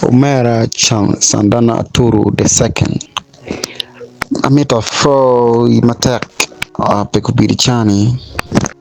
Omera Sandana Aturu the second amito apwoyi matek pi gubedo cani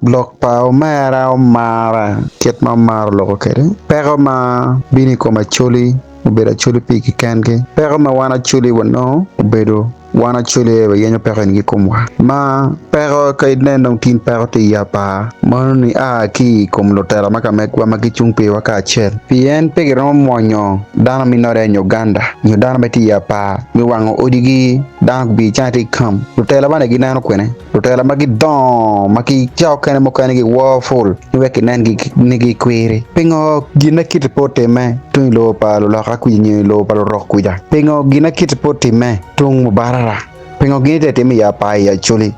lok pa omera omara kit ma omara oloko kwede peko ma bino i kom Acholi obedo Acholi pigi kengi peko ma wan Acholi wanongo obedo Wan acwali aye wayenyo peko eni ki komwa. Ma peko ka inen dong tin peko tye i apar, meno ni a ki i kom lutela ma ka megwa ma gicung piwa kacel. Pien pe giromo mwonyo dano me Northern Uganda nyo dano ma tye i apar me wango odigi, dano gubi calo tye i kam. Lutela man aye gineno kwene? Lutela ma gidongo ma ki ca okene mukene giwor pul ni wek kinen ni gikwiri. Pingo gin ma kiti pe otimme tung i lobo pa luloka kuca nyo i lobo pa lurok kuca? Pingo gin ma kiti pe otimme tung Mubarara? Pingo gin ite time i apar i Acholi?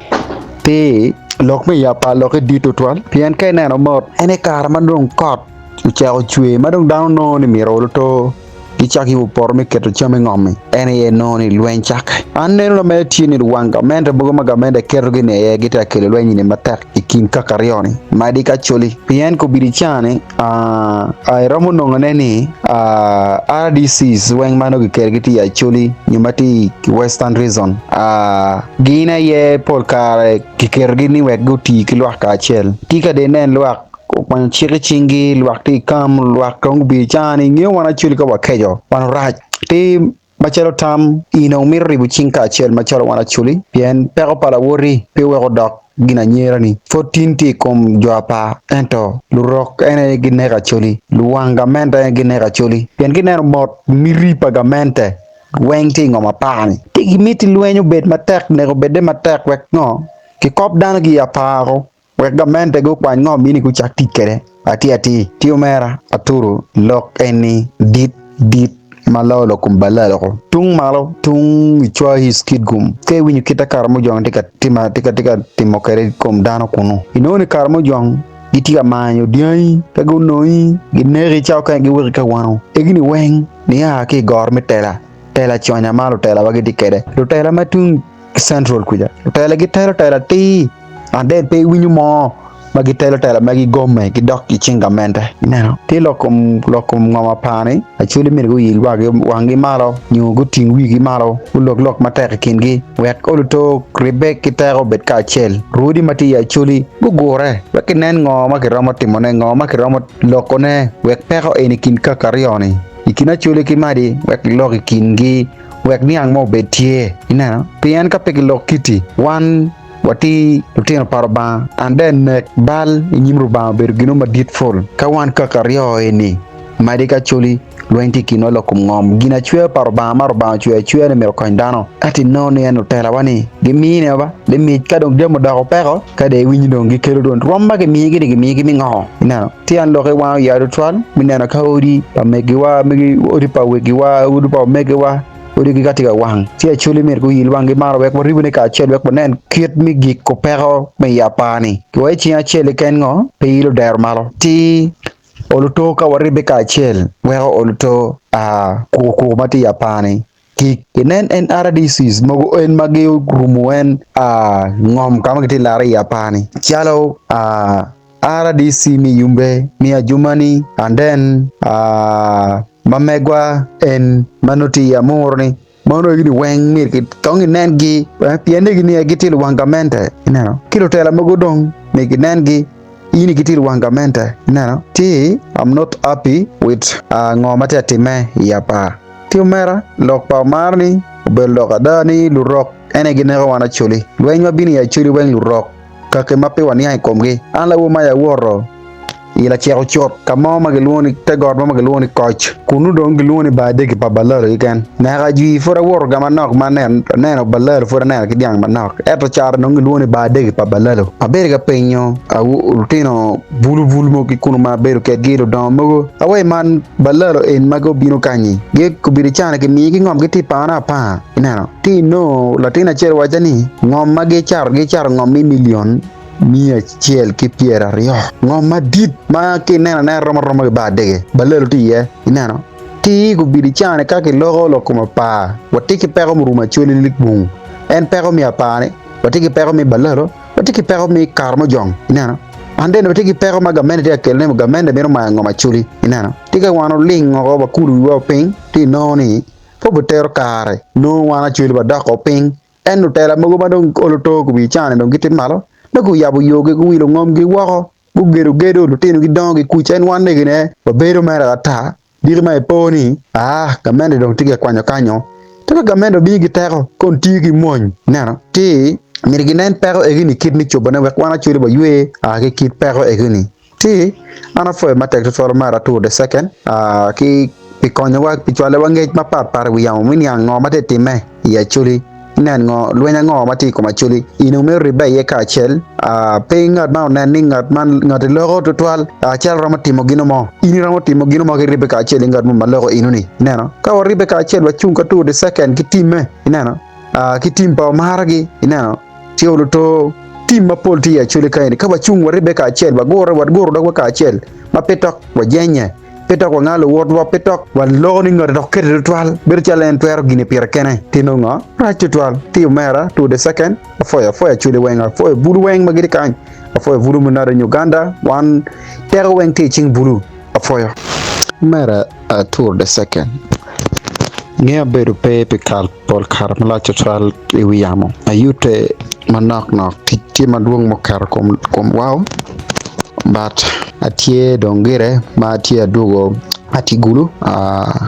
Pi lok me i apar lokke dit tutwal pien ka ineno mot en aye kare ma dong kot ocako cwer ma dong dano nongo ni myero oluto. gicako yubo poto me keto cam i ngom-mi, en aye nongo ni lweny cakke. An neno na mere tye ni wang gamente mogo ma gamente ketogi-ni aye gitye ka kelo lweny-ni matek i kin kaka aryo-ni, madi ki Acholi. Pien kobedi ca-ni, iromo nongone ni RDCs weng ma nongo kiketo gitye i Acholi nyo ma tye i Western Region, gin aye pol kare kiketogi ni wek guti ki lwak kacel. Tika dong inen lwak Okwanyo cik i cingi, lwak tye i kam, lwak dong gubedo cani, ngeyo wan acwali ka wakeco, wan orac. Ti macalo tam, in dong mito ribo cing kacel macalo wan acwali, pien peko pa lawoti pe weko odok ginanyerani. Pwod tin tye i kom jo apar, ento lurok en aye gineko acwali, luwang gamente aye gineko acwali, pien gineno mot miti pa gamente weng tye i ngom apar-ni. Ti gimiti lweny obed matek, neko obedde matek wek ngo? Kikop dano ki i apar-ru. Wek gamente gukwany ngom mini gucak tic kwede atir atir. Ti omera Aturu lok eni dit dit ma loyo lok kom balla loko tung malo tung i cwa his kitgum ka iwinyo kit a Karamojong tye ka tye ka timo kwede i kom dano kunu inongo ni Karamojong gitye ka manyo dyangi ka gunongi gineki ca okene giweki ka wano egini weng nia ki i goro me tela tela conya ma lutela wa gitye kwede lutela ma tung Central kuca lutela gitelo tela atir and then pe iwinyo mo ma gitelo tela ma gigome gidok i cing gamente. Ineno? Tye lok kom lok kom ngom apar-ni, Acholi myero guyil wanggi malo nyo guting wigi malo gulok lok matek i kingi wek oluto ribbe ki teko obed kacel. Rwodi ma tye i Acholi gugure wek ginen ngo ma kiromo timone, ngo ma kiromo lokone wek peko eni i kin kaka aryo-ni, i kin Acholi ki Madi wek gilok i kingi wek niang mo obed tye. Ineno? Pien ka pe gilok kiti, wan watye lutino pa Rubanga, and then nek bal i nyim Rubanga obedo gin mo madit pol. Ka wan kaka aryo eni, madi ki Acholi, lweny tye i kinwa lok kom ngom, ginacweya pa Rubanga ma Rubanga ocweyo acweya ni myero okony dano, ento inongo ni en lutelawa ni gimine ba limic ka dong jami odoko peko, ka dong iwinyo dong gikelo dong rwom ma gimigi ni gimigi me ngo? Ineno? Tye an lok i wang oya tutwal me neno ka odi pa megiwa, odi pa wegiwa, odi pa omegiwa, odigi ka tye ka wang. Ci Acholi myero guyil wanggi malo wek waribone kacel wek wanen kit me giko peko me i apar-ni. Wa i cing acel keken ngo pe ilo dero malo. Ci oluto ka waribbe kacel weko oluto a kukuku ma tye i apar-ni Kik inen en RDCs mogo en ma girumo en ngom ka ma gitye laro i apar-ni calo RDC me Yumbe, me Adjumani and then ma megwa en ma nongo tye i Amuru-ni meno egini weng myero kong inengi pien egini aye gitye luwang gamente ineno ki lutela mogo dong myero kinengi in gitye luwang gamente ineno ci I'm not happy with ngo ma tye ka timme i apar. Ti omera, lok pa Omar ni obedo lok ada ni lurok en aye gineko wan Acholi. Lweny ma bino i Acholi weng lurok, kaki ma pe waniang i komgi. An lawo ma awoto i laceko cut ka mo ma gilwongo ni te got mo ma gilwongo ni Koc. Kunnu dong gilwongo ni bar adegi pa Balalo keken. Naka ajwi pud awoto ga manok ma aneno Balalo pud aneno ki dyang manok. Ento caro dong gilwongo ni bar adegi pa Balalo. Abedo ka penyo lutino bulu bulu mogo ki kunnu ma abedo kedgi ludongo mogo awaci man Balalo en ma gubino kanyi, gubedo cana kimigi ngom gitye pangone apanga. Ineno? Ti inongo latin acel wacca ni ngom ma gicato, gicato ngom me milion 120. Ngom madit ma ki ineno anena rom aroma ki bar adege. Balalo tye iye. Ineno? Ti gubedo cana ka kiloko lok kom apar, watye ki peko murumo Acholi likbung. En peko me apar ni, watye ki peko me balalo, watye ki peko me Karamojong. Ineno? And then watye ki peko ma gamente tye ka kelone ni gamente mito mayo ngom Acholi. Ineno? Tye ka wan oling oko wakulo wiwa piny ci inongo ni pe obitero kare nongo wan Acholi wadoko piny. En lutela mogo ma dong olo to gubi cani dong gitye malo nongo guyabo yogi guwilo ngomgi woko gugedo gedo lutino gidongo ki kuc en wan negine wabedo mere ata Diki ma ipo ni, aa, gamente dong tye ka kwanyo kanyo. Ento ka gamente obino ki teko, kon tiyo ki mony, ineno, ci myero ginen peko egi-ni kit me cobone wek wan acwali waywe aa ki kit peko egi-ni. Ci an apwoyo matek tutwal Omar Artur the second aa ki pi konyowa pi cwalowa ngec mapat pat i wi yamo me niang ngo ma tye ka timme i Acholi. Inen ngo, lweny ango ma tye i kom Acholi? In omito ribbe iye kacel? Pe ngat man onen ni ngat man ngati loko tutwal calo romo timo gino mo. In iromo timo gino mo ki ribbe kacel ki ngat mo ma loko eno-ni. Ineno? Ka waribbe kacel wacung ka two the second ki timme. Ineno? Ki tim pa omaragi. Ineno? Tye oluto tim mapol tye i Acholi ka eni. Ka wacung waribbe kacel, wagurre, waguro dogwa kacel ma pe tok wajenye. Pe dok wangalo luwotwa, pe dok waloko ni ngati dok kete tutwal, bedo calo en twero gine pire kene. Ti nongo ngo? Rac tutwal. Ti omera, to the second, apwoyo, apwoyo Acholi weng, apwoyo bulu weng ma gitye kany, apwoyo bulu me Northern Uganda, wan teko weng tye i cing bulu, apwoyo. Omera, to the second, ngeya bedo pe pi kal. Pol kare malac tutwal i wi yamo. Ayute manok nok tic tye madwong mukato kom wao but atye dong gire ma atye adwogo atye gulu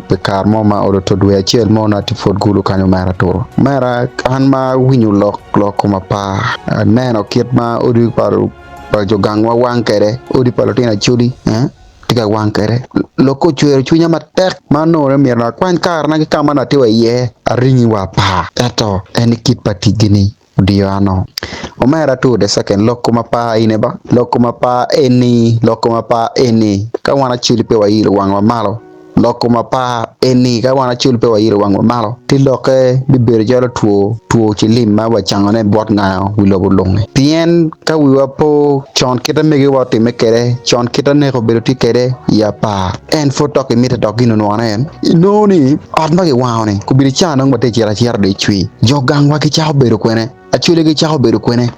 pi kare mo ma oluto dwe acel mo nongo atye pud gulu kany omera turo. Omera an ma awinyo lok lok koma par aneno kit ma odi pa jo gangwa wang kwede odi pa lutino acholi. Tye ka wang kwede. Lok ocwero cwinya matek ma onongo ni myero akwany karena ki ka ma onongo atye wa iye aringi wa apar. Ento en ni kit pa ticgi-ni odiyo an-o. Omera to the second lok koma par ine ba, lok koma par eni, lok koma par eni, ka wan acwali pe wailo wangwa malo, lok koma par eni, ka wan acwali pe wailo wangwa malo, ti lokke bibedo calo two, two cilim ma wacangone bot ngayo wi lobo lungi. Pien ka wiwa po con kit a megiwa otimme kwede, con kit a neko obedo tye kwede i apar, en pud dok imite dok gin onwone en. Inongo ni ot ma kiwango-ni kobedo ca nongo watye ka cito acita dong icwir. Jo gangwa gicako bedo kwene? Acholi gicako bedo kwene?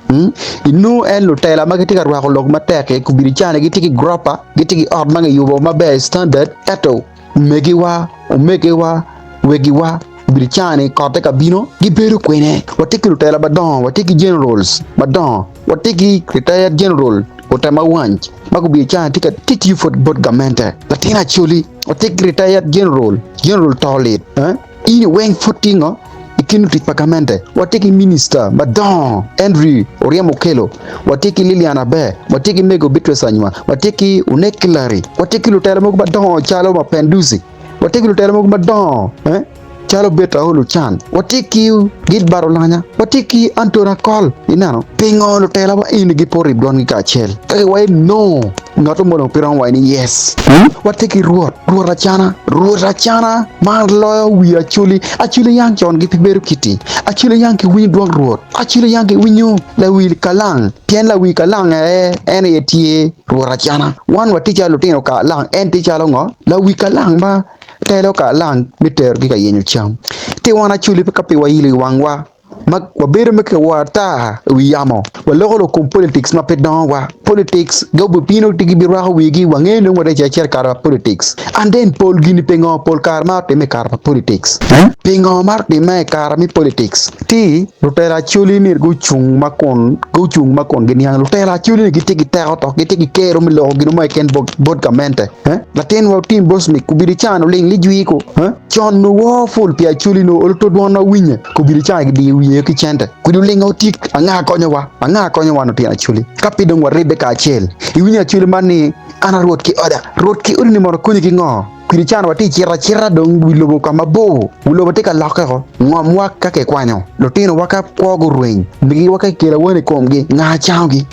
Inongo en lutela ma gitye ka rwako lok matek-ki kobedo ca-ni gitye ki guropa, gitye ki ot ma kiyubo maber standard ento Omegiwa, omegiwa, wegiwa, obedo caa-ni kotte ka bino, gibedo kwene? Watye ki lutela madongo, watye ki generals madongo, watye ki retired general Otema Wanj ma gubedo caa-ni tye ka tye tiyo pwod bot gamente. Latin Acholi, watye ki retired general, General Tolit, eh? Ini weng pwod tye ngo? I kin lutic pa gamente. Watye ki minista madongo, Henry Oryem Okello, watye ki Lilian Aber, watye ki Mego Beatrice Anywa, watye ki Onek Kilari, watye ki lutela mogo madongo calo Mapenduzi, watye ki lutela mogo madongo eh, calo Beta Olucan, watye ki Gilbert Olanya, watye ki Anthony Akol. Ineno? Pingo lutela wa eni gipe orib dwangi kacel? Ka giwaco ni no, ngat mo dong pe romo waco ni yes. Watye ki Rwot, Rwot Acana, Rwot Acana ma loyo wi Acholi. Acholi yang con gi pe bedo kiti. Acholi yang giwinyo dwon Rwot. Acholi yang giwinyo lawi kalang, pien lawi kalang aye en aye tye Rwot Acana. Wan watye calo lutino kalang, en tye calo ngo? Lawi kalang ma telo kalang me terogi ka yenyo cam. Ti wan Acholi ka pe wailo i wangwa. ma wabedo me kewa ata i wi yamo, waloko lok kom politics ma pe dongowa. Politics ge obibino ti gibirwako wigi, wangeyo ni dong watye ka cito acita i kare pa politics. And then pol gini pingo pol kare maro timme i kare pa politics? Pingo maro timme i kare me politics? Ti lutela Acholi myero gucung ma kun gucung ma kun giniang lutela Acholi ni gitye ki teko dok gitye ki kero me loko gin mo keken bot gamente. Latin wa otim bosmic obedo can oling lijwi ko. Con nongo pol pi Acholi nongo olo to dwon ma winye. Kobedi ca gidiyo wiye ki cente. Kodi olingo otik, anga konyowa? Anga konyo wan otino Acholi? Ka pe dong waribbe kacel, iwinyo Acholi man ni, An a Rwot ki oda. Rwot ki odi-ni mono konyi ki ngo? Kodi can watye cito acita dong wi lobo ka mabor. Wi lobo tye ka lokke ko. Ngomwa ka kikwanyo, lutinowa ka kwo gurweny, megiwa ka kikelo awano i komgi, nga cangogi?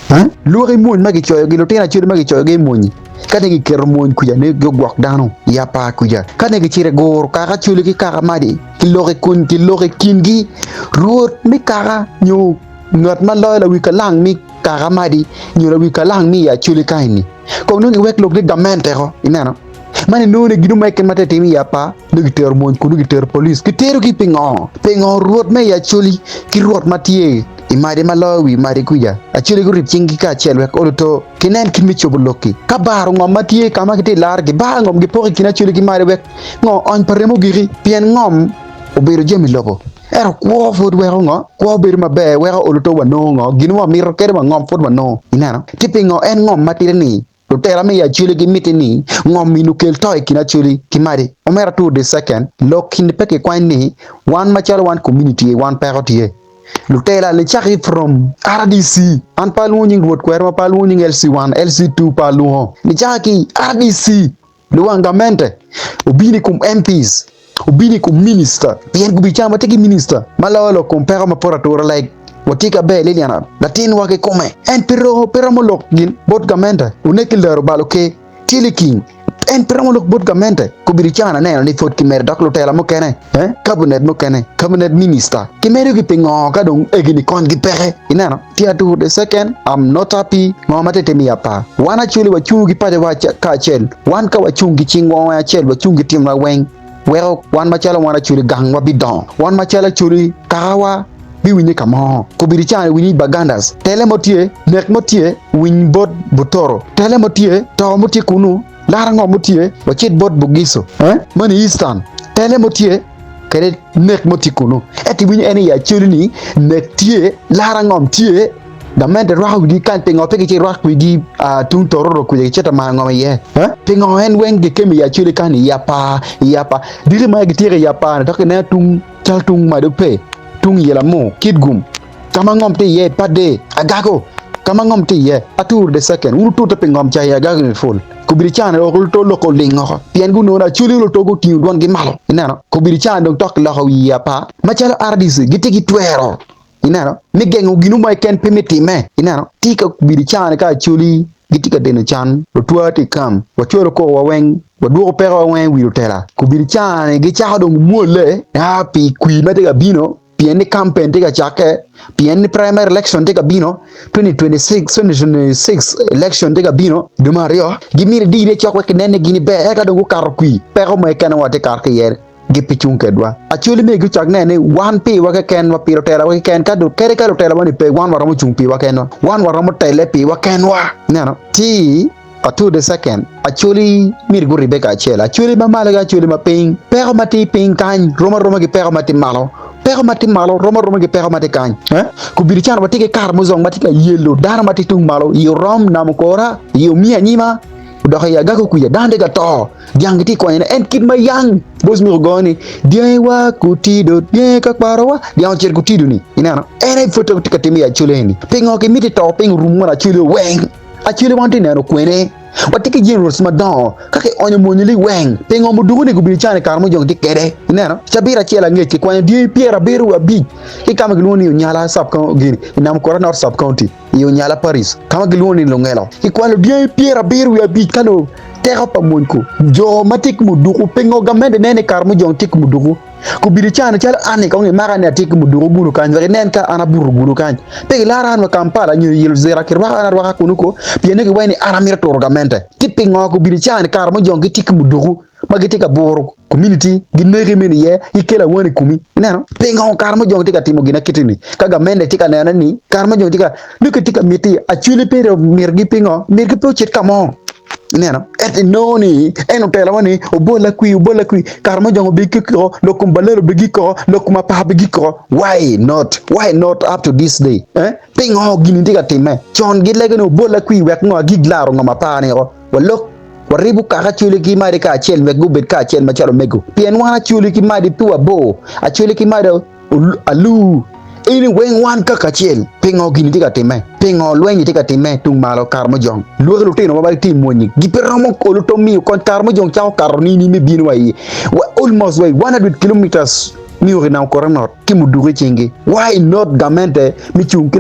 Lwaki mony ma gicoyogi, lutino Acholi ma gicoyogi i mony. Ka ne giketo mony kuca ni gugwok dano i apar kuca, ka ne gicito i guro kaka Acholi ki kaka Madi, Kiloko i kom kiloko i kingi, rwot me kaka nyo ngat ma loyo lawi kalang me kaka madi nyo lawi kalang me i Acholi ka eni. Kong dong giwek lok ni gamente ko, ineno? Man inongo ni gino mo keken ma tye ka timme i apar nongo kitero mony kunu kitero police kiterogi pingo? Pingo rwot me i Acholi ki rwot ma tye i madi ma loyo wi madi kwica Acholi gurib cinggi kacel wek olo to kinen kit me cobo lokki? Ka baro ngom ma tye ka ma gitye i laro gibaro ngom gipoko i kin Acholi ki madi wek ngo ony pa remo ogiki pien ngom obedo jami lobo. Ento kwo pud weko ngo? Kwo bedo maber weko olo to wanongo ngo? Gin ma wamito kadi wa ngom pud wanongo. Ineno? Ci pingo en ngom matidi ni lutela me i Acholi gimiti ni ngom mini okel to i kin Acholi ki Madi? Omera to the second, lok kini pe kikwany ni wan macalo wan community wan peko tye. Lutela licaki from RDC, an pe alwongo nying Rwot Kwer ma pe alwongo nying LC1, LC2 pe alwongo. Licaki ki RDC. Luwang gamente obino i kom MPs, obino i kom minista, pien gubi cam watye ki minista ma loyo lok kom peko ma poto atura like watye ki Aber Lilian latinwa kikome en pe romo pe romo lok gin bot gamente onek ki laro balo ker tye liking en pe romo lok bot gamente kobedo can aneno ni pwod kimedo dok lutela mukene eh cabinet mukene cabinet minista kimedo gi pingo ka dong egini konygi peke ineno. Tye atur the second I'm not happy ngo ma tye timo i apar wan actually wacung ki paco wa kacel wan ka wacung ki cingwa weng acel wacung ki timwa weng weko wan macalo wan actually gang wa bidongo wan macalo actually kaka wa biwinye ka mo kobedi cani winyi Bagandas tele mo tye nek mo tye winy bot Butoro tele mo tye to mo tye kunu lara ngo mo tye wacit bot Bugisu eh mani Eastern tele mo tye kede nek mo tye kunu. Ento iwinyo en i acoli ni nek tye, lara ngom tye, gamente rwako wigi kany pingo pe gici rwak wigi tung Tororo kuca gicito mayo ngom iye? Pingo en weng gikemo i acoli kany i apar i apar diki ma gityeko i apar ni dok gineno tung cal tung malo pe tung i Lamur Kitgum Ka ma ngom tye iye pade agago ka ma ngom tye iye atur the second wun wutute pi ngom ca i agago ni ful kobedi cani ok luto loko oling oko pien gunongo ni acholi luto gutingo dwongi malo ineno kobedi cani dong tok kiloko wiye apa macalo RDC gitye ki twero ineno me gengo gino mo keken pe me time ineno tye ka kobedi cani ka acholi gitye ka deno can lutwa tye i kam wacwalo kokowa weng wadwoko pekowa weng i wi lutela kobedi cani gicako dong mwole aa pi kwir ma tye ka bino pien ni kampen tye ka cakke, pien ni primary election tye ka bino, 2026, 2026 election tye ka bino, dwe me aryo, gimito idine cok wek ginen ni gin ber, eka dong gukato kwi peko mo keken ma watye kato ki iye gipe cung kedwa. Acholi myero gucak neno ni wan piwa keken, wa pi lutelawa keken, ka dong kadi ka lutelawa ni pe, wan waromo cung piwa kenwa, wan waromo tele piwa kenwa. Ineno? Ci Atur the second, Acholi myero guribbe kacel, Acholi ma malo ki Acholi ma piny. Peko ma tye piny kany rom aroma ki peko ma tye malo, peko ma tye malo rom aroma ki peko ma tye kany. Eh? Kobedi cano watye ki kare muzong ma tye ka yelo dano ma tye tung malo i Orom, Nam Okora, i Omiyo Anyima, odok i Agago kwica, dano tye ka to, dyang gitye ka kwanyone. En kit ma yang Bos Miko goyo ni, dyangi wa kutido, dyangi ka kwarowa, dyang ocito kutido ni. Ineno? En aye pud tye ka timme i Acholi eni. Pingo kimiti to piny orum won Acholi weng? Acwele wan tye neno kwene? Watye ki generals madongo ka ki onyo monyo liweng. Pingo muduku ni gubino cano i kare mujong tye kede? Ineno? Cabit acel angec kikwanyo dyangi 75 ki kama gilwongo ni Onyala sub gini i Nam Kora North Sub County i Onyala Parish kama gilwongo ni Lungelo. Kikwalo dyangi 75 ka nongo teko pa mony ku jo ma tye ki muduku. Pingo gamente neno i kare mujong tye ki muduku? Kobedi cano calo an ni kong imaka ni atye ki muduku gulu kany wek inen ka an abuto gulu kany. Pe gilara an wa Kampala nyo i Luzira kirwaka an arwaka kunu ko pien ni giwaco ni an amito turo gamente. Ci pingo kobedi cani kare mujong gitye ki muduku ma gitye ka buro community gineki meno iye gikelo awano i komi. Ineno? Pingo kare mujong tye ka timo gin akiti ni ka gamente tye ka nene ni kare mujong tye ka nongo kitye ka miti acwali pe dong mito-gi pingo? Mito-gi pe ocit ka mo. Ineno? Ento inongo ni en otelo ni obola kwi, obola kwi, kare mo jongo bigikiko, lok kom balelo bigikiko, lok kom apar bigikiko. Why not? Why not up to this day? Eh? Pingo gini tye ka timme? Con gilego ni obola kwi wek ngo agig laro ngom apar ni o. Walok waribo kaka Acholi ki Madi kacel wek gubed kacel macalo omego. Pien wan Acholi ki Madi pe wabor, Acholi ki Madi Alur eni weng wan kaka acel. Pingo gini tye ka timme? Pingo lweny-nyi tye ka timme tung malo kare mujong? Lwaki lutino ma gitye i mwonyi gipe romo olo to miyo kony kare mujong cako kato nini me bino wa i wa almost wa i 100 kilometers nio ki nam Koronot ki muduku i cingi. Why not gamente me cung ki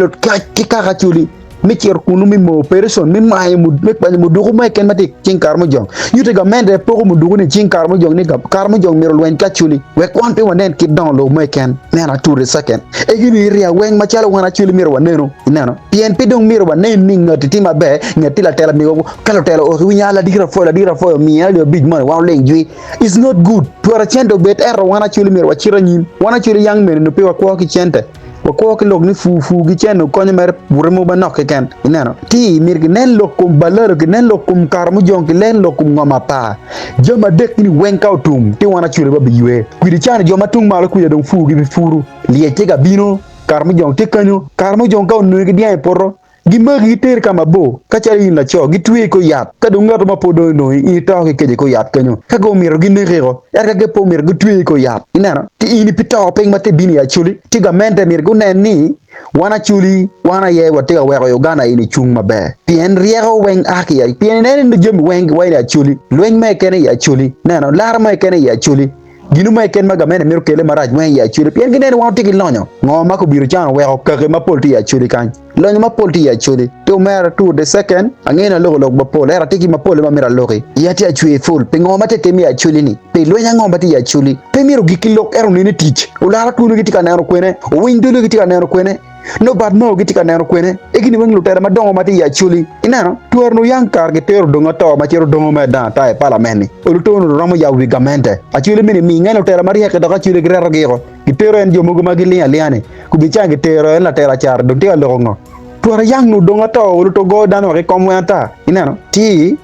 ki kaka Acholi? Me cito kunnu me moo operation me mayo me kwanyo muduku mo keken ma tye i cing Karamojong. Nyutte gamente poko muduku ni i cing Karamojong ni Karamojong myero olweny ki Acholi wek wan pe wanen kit dongo lobo mo keken. Neno ature second. Egi ni iriya weng macalo wan Acholi myero wanenu. Ineno? Pien pe dong myero wanen ni ngati tye maber, ngati tye latela migo ka lutela oki winyo a ladit apwoyo ladit apwoyo miya alip abic moni wan oling jwi. It's not good. Twero cente obed ento wan Acholi myero wacit anyim. Wan Acholi yang mene nyo pe wakwo ki cente. Wakwo ki lok ni pur pur ki cente konyo mere bute mogo manok keken. Ineno? Ti, myero kinen lok kom balalo, kinen lok kom karamojong, kinen lok kom ngom apar. Jami adek ni weng ka otum, ti wan Acholi wa biywe. Kwidi cani jo ma tung malo kwija dong pur gibi puru. Lyec tye ka bino, karamojong tye kanyo. Karamojong ka onongi ki dyang i poto, Gimaki giteri ka mabor, ka calo in laco, gitweyi i kor yat, ka dong ngat mo ma pud dong onongi, in ito ki kec i kor yat kenyo. Ka gin omito ginekiko, ento ka gin pe omito gitweyi i kor yat. Ineno? Ci in ibito piny ma tye bino i Acholi. Ci gamente myero gunen ni wan Acholi, wan aye watye ka weko Uganda eni cung maber. Pien ryeko weng a ki i pien ineno ni jami weng giwaco ni Acholi, lweny mo keken i Acholi, ineno, lara mo keken i Acholi. Gino mo keken ma gamente mito kele marac weng i Acholi pien gineno ni wan watye ki lonyo. Ngo ma kobiro can oweko kaki mapol tye i Acholi kany? Lonyo mapol tye i Acholi. Ti omera to the second, angeyo ni aloko lok mapol ento atye ki mapol ma mito aloki. Iya tye acwer full pi ngo ma tye time i Acholi ni? Pi lweny ango ma tye i Acholi? Pe myero ogik ki lok ento onen i tic. Olara twolo gitye ka neno kwene? Owiny dolo gitye ka neno kwene? Nobat Mao gitye ka neno kwene? Egini weng lutela madongo ma tye i Acholi. Ineno? Twero nongo yang kare gitero odong ato ma cito dongo me adang ata i palament ni. Oluto nongo romo yabo wi gamente. Acholi mini mi ngeny lutela maryek dok Acholi gireto giko. Gitero en jo mogo ma giling alinga ni. Kubica gitero en latela car dong tye ka loko ngo? Twero yang nongo odong ato oluto goyo dano wa ki kom weng ata. Ineno? Ci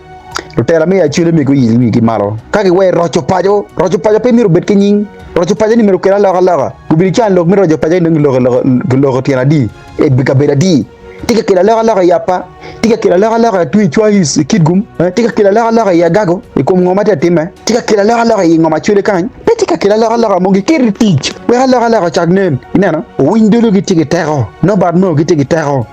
lutela me Acholi myero guyil wigi malo. Ka giwe roco paco, roco paco pe myero obed ki nying. Roco paco ni myero okel alokaloka. Gubedo can lok me roco paco ni dong giloko tyen adi i kabedo adi. Tye ka kelo alokaloka i apa, tye ka kelo alokaloka i twi cwais i Kitgum, tye ka kelo alokaloka i Agago i kom ngo ma tye ka timme, tye ka kelo alokaloka i ngom Acholi kany, pe tye ka kelo alokaloka mo giketo i tic wek alokaloka ocak nen. Ineno? Owiny dolo gitye ki teko, Norbert Mao gitye ki teko,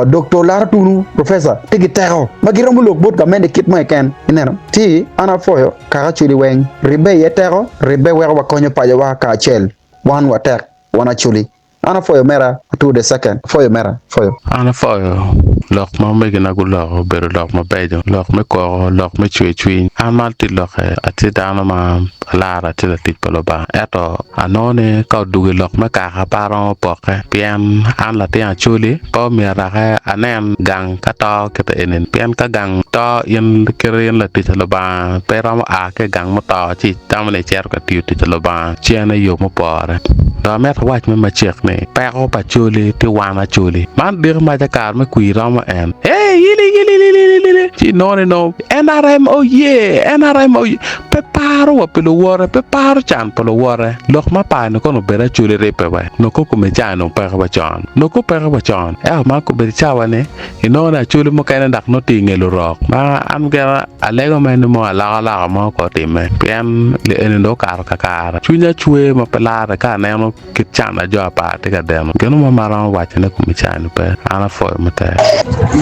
Doktor Laro Tunu, Professor, tye ki teko ma giromo lok bot gamente kit mo keken. Ineno? Ci an apwoyo. Kaka Acholi weng ribbe iye teko, ribbe weko wakonyo pacowa kacel. Wan watek, wan Acholi. An apwoyo omera, to the second. Apwoyo omera, apwoyo. An apwoyo lok ma omegina guloko obedo lok mabeco, lok me koko, lok me cwercwiny. An ma atye lokke, atye dano ma alarre, atye latic pa Lubanga. Ento anongo ni ka odwogo i lok me kaka pe aromo pokke pien an latin Acholi. Pe omyero rake anen gang ka to kite eni, pien ka gang to in kit in latic pa Lubanga pe iromo a ki i gang muto ci itamo ni icito ka tiyo tic pa Lubanga ci en aye yo mupore. Dong amito awac me macek ni peko pa Acholi tye wan Acholi. Man diki maca kare me kwir romo en ee yili yili yili ci inongo ni nongo NRM oye NRM oye pe paro wa pi luwote pe paro can pa luwote. Lok ma apar-ni kono obedo Acholi ribbe we nongo kome ca nongo peke wa con. Nongo peke wa con, ento man kobedo cawa-ni, inongo ni acholi mukene dok nongo tye i nge lurok. Ma an gira alego mere ni mo alokaloka mo kong otimme, pien eni dong okato kakare. Cwinya cwer ma pe larre ka aneno kit can ma jo apar tye ka deno. Gin mo ma aromo wacone i kom caa-ni pe. An apwoyo matek.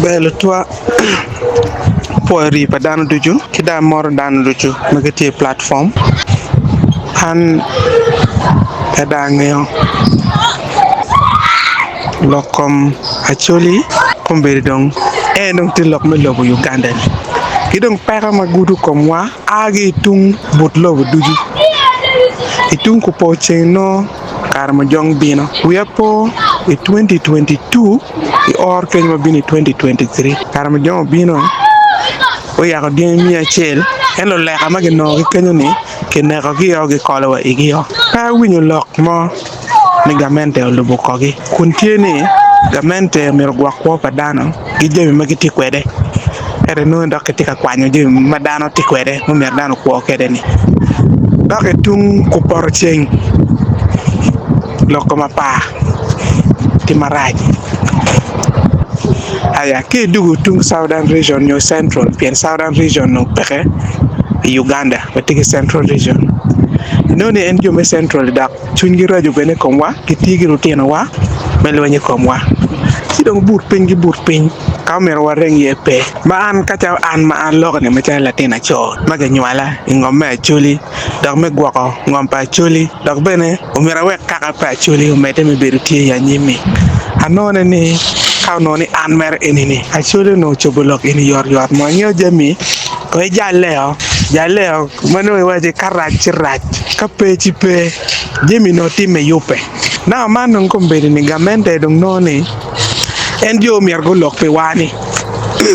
Ber lutwa pwoyo rii pa dano ducu ki dong amoro dano ducu ma gitye i platform. An pe dong angeyo. Lok kom Acholi kombeddi dong en dong tye lok me lobo Uganda ni ki dong peko ma gudo komwa a ki i tung but lobo ducu i tung kupor ceng nongo kare mujong bino wiya po i 2022 i or kenyo ma bino i 2023 kare mujong obino oyako dyangi miya acel en luleka ma ginongo ki kenyo ni Kinekogi-o, gikolo wa igi-o. Pe awinyo lok mo ni gamente olubo korgi, kun tye ni gamente myero ogwok kwo pa dano ki jami ma gitye kwede. Ento inongo dok kitye ka kwanyo jami ma dano tye kwede ma myero dano okwo kwede-ni. Dok i tung kupoto ceng, lok kom apar tye marac. Aya ki idwogo tung Southern Region nyo Central pien Southern Region onongo peke i Uganda watye ki Central Region inongo ni en jo me Central dok cwinygi raco bene i komwa gitiyo ki lutinowa me lweny i komwa ci dong but piny ki but piny ka omyero wareng iye pe ma an ka calo an ma an loko ni macalo latin aco ma kinywala i ngom me Acholi dok me gwoko ngom pa Acholi dok bene omyero awek kaka pa Acholi omedde me bedo tye i anyim-mi. Anone ni. Ka onongo ni an mere eni-ni, Acholi onongo ocobo lok eni yotyot mo. Ingeyo jami, kong ijalle-o, jalle-o ma nongo iwaci ka rac ci rac, ka pe ci pe, jami nongo timme yubbe. Now man dong kombeddi ni gamente dong nongo ni en jo myero gulok pi wa ni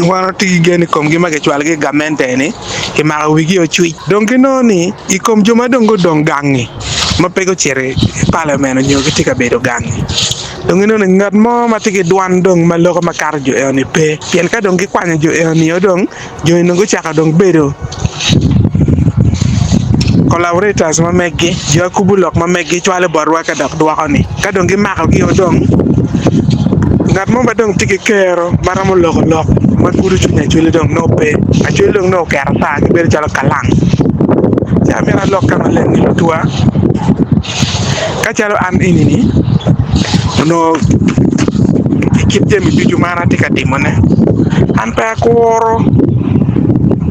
wan watye ki gen i komgi ma kicwalogi i gamente ni kimako wigi ocwic. Dong ginongo ni i kom jo ma dong gudong gang-ngi ma pe gucito i palament nyo gitye ka bedo gang-ngi, dong inongo ni ngat mo ma tye ki dwan dong ma loko makato jo eno-ni pe. Pien ka dong gikwanyo jo eno-nio dong, jo eno gucako dong bedo collaborators ma meggi, jo akubo lok ma meggi cwalo botwa ka dok dwoko-ni. Ka dong gimakogi-o dong, ngat mo ma dong tye ki kero ma romo loko lok ma gudo cwiny Acholi dong nongo pe. Acholi dong nongo oketo ata gibedo calo kalang. Ci amito alok ka maleng ni lutwa, ka calo an eni-ni, onongo i kit jami ducu ma an atye ka timone, an pe akuro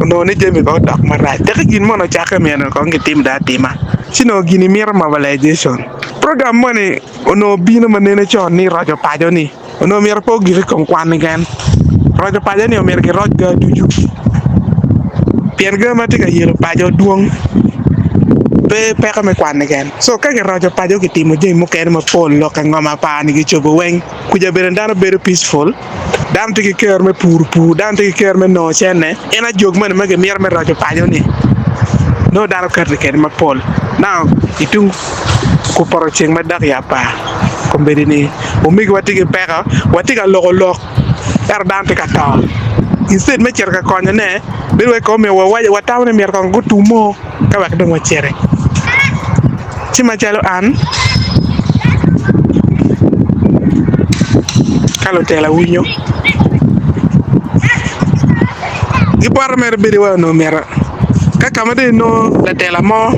onongo ni jami kong odok marac. Teke gin moni ocakke myero kong gitim dong atima. Ci nongo gini mito mobilization. Program moni onongo bino ma nene con ni roco paco-ni onongo myero pe ogik i kom kwan keken. Roco paco-ni omyero kiroc ga ducu pien ga ma tye ka yelo paco dwong pe peko me kwan keken. Co ka kiroco paco kitimo jami mukene mapol lok i ngom apar-ni kicobo weng kuca bene dano bedo peaceful. Dano tye ki kero me puro pur, dano tye ki kero me nongo cente. En ajog moni ma gimito me roco paco-ni nongo dano kati kwede mapol. Now i tung kupoto ceng ma dok i apar kombeddi-ni omegiwa tye ki peko, watye ka loko lok ento dano tye ka to. Instead me cito ka konyone bedo wai kong omyero watamo ni myero kong gutum-o. ka wek dong waciti. Ci macalo an, ka lutela winyo, gipoto mere bedo wai onongo myero ka ka ma dong inongo latela mo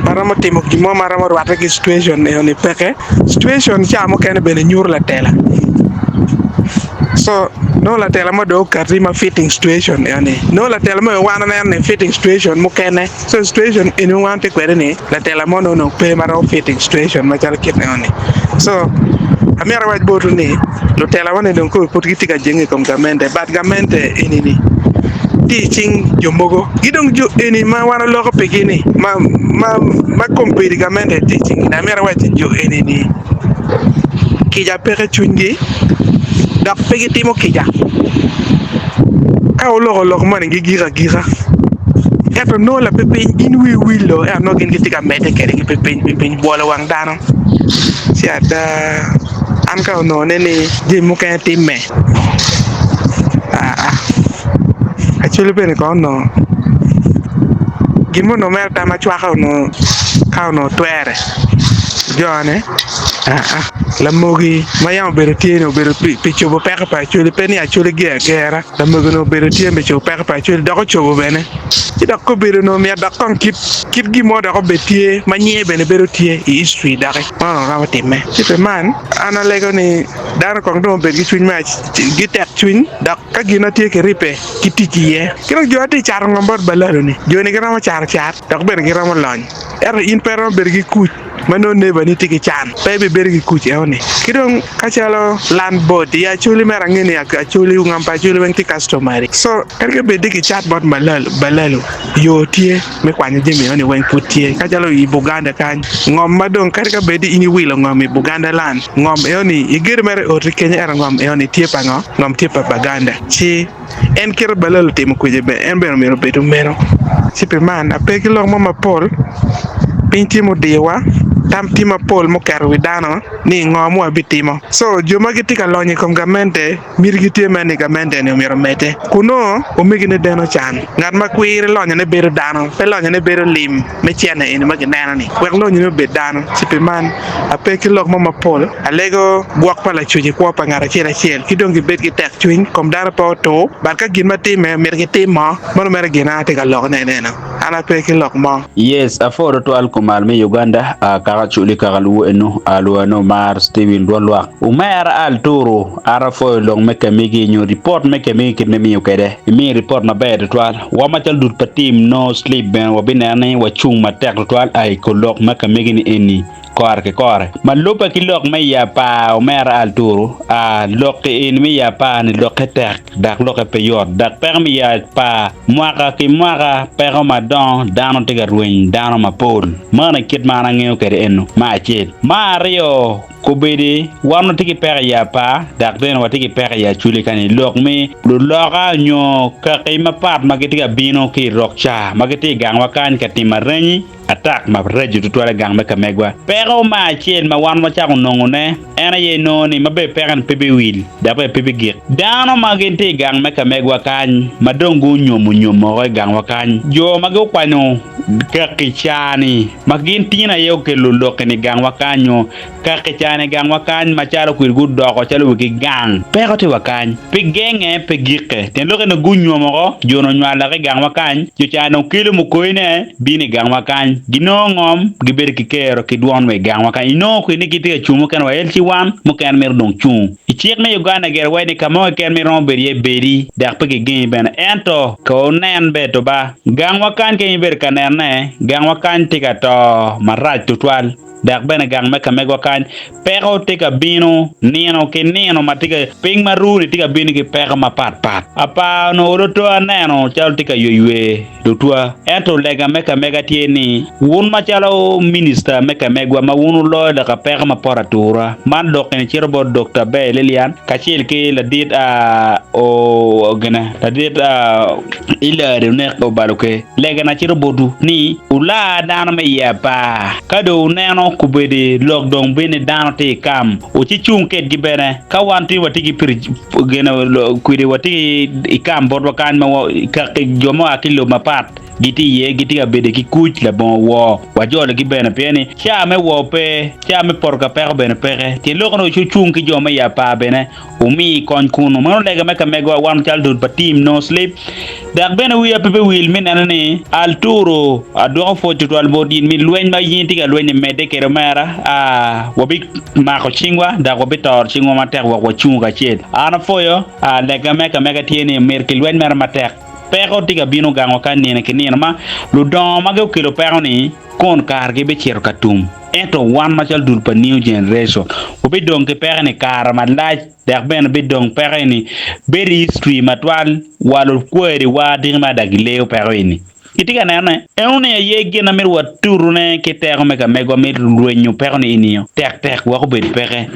ma romo timo gin mo ma romo rwatte ki situation eni peke, situation ca mukene bene nyuto latela. So nongo latela mo dong okati ma fitting situation eni nongo latela mo wan waneno ni fitting situation mukene so situation eni ma wan watye kwede ni latela mo nongo pe ma romo fitting situation macalo kit eno ni so amyero awac botwu ni lutela wa ni dong kong pud gitye ka jenge i kom gamente but gamente eni ni tye i cing jo mogo ki dong jo eni ma wan waloko pigi ni ma ma ma kombeddi gamente tye i cinggi ni amyero awac ni jo eni ni kica peke i cwinygi. Dok pe gitimo kica. Ka wuloko lok moni gigik agika, ento nongo lapipiny in wii wil-lo, ento nongo gin gitye ka medde kwede ki pipiny pipiny bwolo wang dano. Ci ada, an ka onongo nen ni jami mukene timme, aa, Acholi bene kong onongo gin mo onongo mere tam acwaka onongo ka onongo twere jone. Aa, lamogi ma yam obedo tye-ni obedo pi cobo peko pa Acholi, pe ni Acholi ger agera. Lamogi-ni obedo tye me cobo peko pa Acholi, dok ocobo bene. Ci dok kobedo onongo myero dok kong kit kit gin mo dok obed tye ma nyinge bene bedo tye i history doki. Man onongo romo timme. Ci pi man, an alego ni dano kong dong obed ki cwiny me ki tek cwiny dok ka gin ma tye ki ribbe ki tic iye. Ki dong jo ma tye ka cato ngom bot balalo-ni, jo-ni giromo cato cat dok bene giromo lony. Ento in pe iromo bedo ki kuc. ma nongo neighbor ni tye ki can pe ibibedo ki kuc eno ni ki dong ka calo land board i acholi mere ange ni acholi ngom pa acholi weng tye customary so kadi ka bed ni ki cat bot balalu yo tye me kwanyo jami eno ni weng pud tye ka calo i Buganda kany ngom ma dong kadi ka bed ni in iwilo ngom i Buganda land ngom eno ni igedo mere i oti kenyo ento ngom eno ni tye pa ngo ngom tye pa Baganda ci En kite balal otimo kwede bene, en bene omyero obed omeno. Ci pi man, ape ki lok mo mapol, piny tye mudiyowa, tam tye mapol muketo wi dano ni ngo ma wabitimo. Co, jo ma gitye ka lonyo i kom gamente, mitigi tye mere ni gamente-ni omyero omedde. Kunongo, omegine deno can. Ngat ma kwiri lonyone bedo dano, pe lonyone bedo lim. me cene eni ma gineno-ni, wek lonyone obed dano. Ci pi man, ape ki lok mo mapol, alego gwok pa Lacwec i kwo pa ngat acel acel, ki dong gibed ki tekcwiny, kom dano pe otur, but ka gin ma timme myero gitim mo, meno mere gin an atye ka lokone enen. Eno, an ape ki lok mo. Yes, apwoyo twatwal kumal me Uganda, a kaka culi kaka luwo eno, a luwo eno mar Steven dwol lwak. Omera al turu, an apwoyo long me kemigi nyo report me kemigi kit me miyo kede. Imiyo report maber twatwal. Wan macalo dul pa team no sleep bene wabineno ni wacung matek twatwal a i kor lok me kamegi ni eni. Kore ki kore. Ma lubbe ki lok me i apar, omera Arturo, a lok i in me i apar ni lokke tek dok lokke pe yot dok peko me i apar mwaka ki mwaka peko madongo dano tye ka rweny dano mapol. Meno aye kit ma an angeyo kwede eno me acel. Me aryo kobedi wan watye ki peko i apar dok bene watye ki peko i acholi kany lok me luloka nyo kaki mapat ma gitye ka bino ki i rok ca ma gitye i gangwa kany ka timo arenyi atak maraco tutwal i gang me ka megwa. Peko me acel ma wan wacako nongone en aye inongo ni ma bene peko-ni pe biwil dok bene pe bigik. Dano ma gin tye i gang me ka megwa kany ma dong gunyomo nyom woko i gangwa kany, jo ma gukwanyo kaki ca-ni ma gin tin aye okelo lok-ni i gangwa kany nyo kaki ca-ni i gangwa kany macalo kwede gudoko calo wigi gang. Peko tye wa kany. Pe genge, pe gikke. Tyen lokke ni gunyomo oko, jo-nu onywalo dok i gangwa kany, jo ca dong kelo mukoyine bino i gangwa kany. Ginongo ngom, gibedo ki kero ki dwon wa i gangwa kany. Inongo kwede ni gitye ka cung mukene wa LC1, mukene mito dong cung. I cik me Uganda gire waci ni ka mo keken ma iromo bedo iye bedi dok pe kigengi bene. Ento ka wunen ber to ba, gangwa kany ka in ibedo ka nenone, gangwa kany tye ka to marac tutwal. Dok bene gang me ka megwa kany, peko tye ka bino nino ki nino ma tye ka piny ma ruu-ni tye ka bino ki peko mapat pat. Apar onongo oloto aneno calo tye ka ywe lutwa. Ento lega me ka mega tye ni, wun macalo minista me ka megwa ma wun wuloyo laka peko ma poto atura man lok eni cito bot Dokta Ber Lilian kacel ki ladit ladit Hillary Onek Obaloke. Legana cito botwu ni wular dano me i apar. Ka dong wuneno kobedi lok dong bino ni dano tye i kam, wucicung kedgi bene. Ka wan tin watye ki kwede watye i kam botwa kany ma kaki jo ma oa ki i lobo mapat gitye iye gitye ka bedo ki kuc labongo wor, wajologi bene pien ni ca me wor pe, ca me poto ka peko bene peke. Tyen lok ni wucung ki jo me i apar bene. Wumi kony kunnu. Meno lega me ka megowa wan calo dul pa Team No Sleep. Dok bene wiya pe biwil me neno ni Arturo adwoko pwoc tutwal bot in mi lweny ma in itye ka lweny ni medde kwede omera. Aa, wabimako cingwa dok wabitoro cingwa matek wek wacungu kacel. An apwoyo, aa, lega me ka mega tye ni myero kilweny mere matek. Peko tye ka bino gangwa ka nino ki nino ma ludongo ma gukelo peko-ni kun kargi bicito ka tum. Ento wan macalo dul pa New Generation wabidong ki peko ni kare malac dok bene bidong peko eni bedo history matwal wa lukweri wa diki ma dok gileyo peko eni. Itye ka neno ne? Eno ni aye gin ma myero watutu ne ki teko me ka megwa me rwenyo peko ni eni tek tek wek obed peke.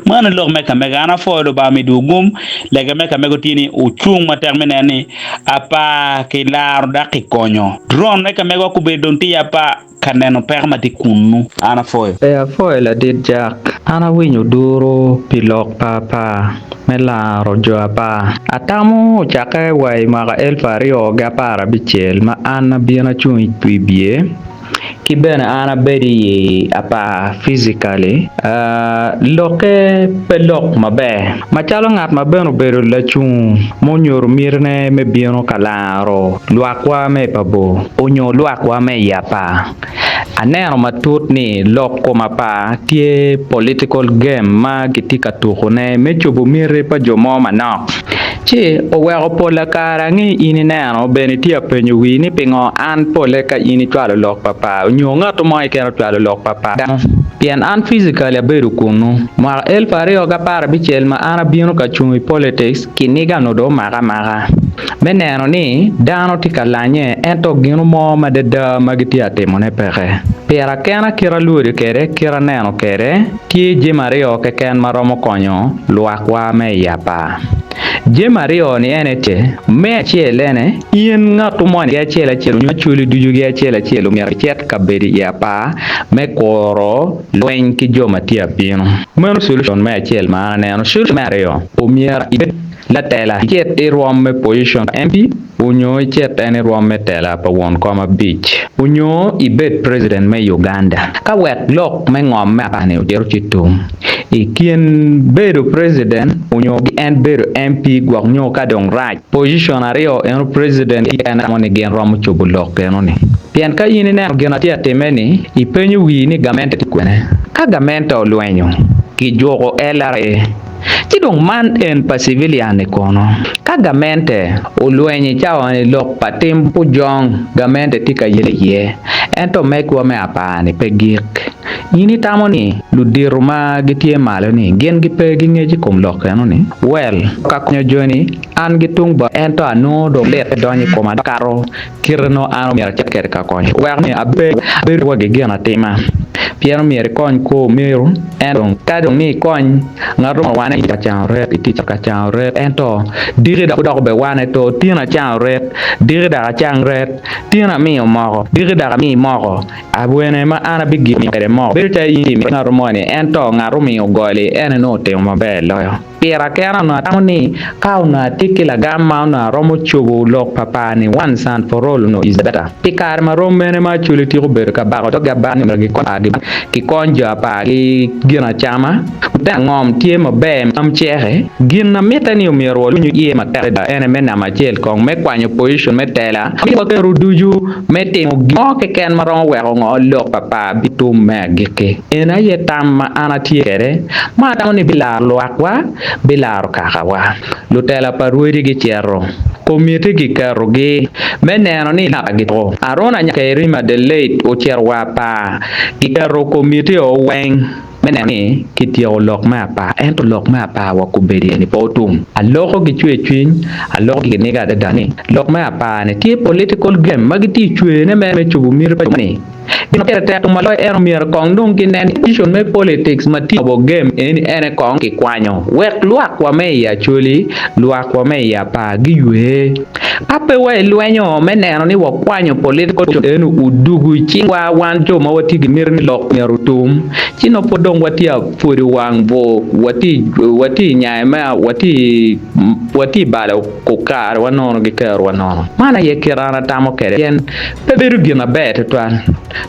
Meno lok me ka mega. An apwoyo Lubanga me dwo gum. Lega me ka mego tye ni wucung matek me neno ni apar kilaro dok kikonyo. Drone me ka megwa kobedo dong tye i apar ka neno peko ma tye kunnu. An apwoyo. Ee apwoyo ladit Jack. An awinyo duru pi lok pa apar me laro jo apar. Atamo ocakke wa i mwaka elfu aryo gi aparabicel ma an abino acung i wibye ki bene an abedo i apar physically. Lokke pe lok maber. Macalo ngat ma bene obedo lacung ma onyuto mitine me bino ka laro lwakwa me i pa bor onyo lwakwa me i apar, aneno matut ni lok kom apar tye political game ma kitye ka tukone me cobo miti pa jo mo manok. Ci oweko pola kare ange in ineno bene itye apenyo wii ni pingo an pole ka in icwalo lok pa par onyo ngat mo keken ocwalo lok pa par pien an physically abedo kunu. Mwaka elfu aryo ki aparabicel ma an abino ka cung i politics kiniga onongo dong omaka amaka me neno ni dano tye ka lanye ento gino mo madada ma gitye atimone peke. Pira kena kit alwodi kwede kit aneno kwede tye jami aryo keken ma romo konyo lwakwa me i apar. Jami aryo ni ene tye, me acel ene, in ngatu moni ki acel acel onyo acholi ducu ki acel acel omyero icit ka bedo i apar me kuro lweny ki jo ma tye abino. Meno solution me acel ma an aneno. Solution me aryo, omyero ibed latela icit i rwom me position pa MP onyo icit en i rwom me tela pa won kom abic onyo ibed president me Uganda ka wek lok me ngom me apar ni ocito ci tum. I kin bedo president onyo gi en bedo MP gwok nyo ka dong rac, position aryo eno president ki en atamo ni gin romo cobo lok eno ni. Pien ka in ineno gin atye atime ni, i penyo wii ni gamente tye kwene. Ka gamente olwenyo, ki juko LRA. Ci dong man en pa civilian ni kono? Ka gamente olwenyo i cawa ni lok pa tim pujong gamente tye ka yele iye, ento megwa me apar ni pe gik. In itamo ni ludito ma gitye malo-ni gin gipe ki ngec i kom lok eno-ni? Well, ka konyo joni, an ki tung bota, ento anongo dong lit donyo i koma dok kato kite nongo an omyero acit kwede ka konyo wek ni abed abedo wa ki gin atima. Pien omyero ikony kwo omeru, ento ka dong ni ikony ngat mo wane i ka cango ret, itye ka cango ret, ento diki dok dok be wane to tin acango ret, diki dok acang ret, tin amiyo moko, diki dok amiyi moko. Awene ma an abigiko miyo kwede moko? Bedo calo in imiyo ngat moni, ento ngat omiyo goli en aye nongo otimo maber loyo. Pira kena onongo atamo ni ka onongo atye ki lagam ma onongo aromo cobo lok pa par-ni once and for all onongo is better. Pi kare ma rom mene ma Acholi tiko bedo ka bako dog abaka ni myero gikony pargi kikony jo apar ki gin acama? Te ngom tye maber ma ceke. Gin ma mitte ni omyero walunyu iye matek adada ene me namba acel kong me kwanyo position me tela ki waketo ducu me timo gin mo keken ma romo weko ngo lok pa par bitum me agikki. Eni aye tam ma an atye kwede ma atamo ni bilaro lwakwa, bilaro kakawa. Lutela pa rwodi gicito, komiti giketogi me neno ni gituko. Aruna Nyakerima the late ocito wa par, giketo komiti o weng. Me neno ni kityeko lok me apar, ento lok me apar wa kobedo iye ni pe otum. Aloko ki cwercwiny, aloko ki kiniga adada ni lok me apar ni tye political game ma gitye cwene mere me cobo miti pa jo moni. Gin ma pire tek ma loyo en omyero kong dong ginen ni position me politics ma tye cobo game eni ene kong kikwanyo wek lwak wa me i Acholi, lwak wa me i apar giywe. Ka pe wa ilwenyo me neno ni wakwanyo political position eni odugu i cingwa wan jo ma watye ki miti ni lok myero otum, ci nongo pud dong watye ka pwodo wang bur, watye i nyayo me watye i balo karewa nono ki kerowa nono. Man aye kit an atamo kwede pien pe bedo gin maber tutwal.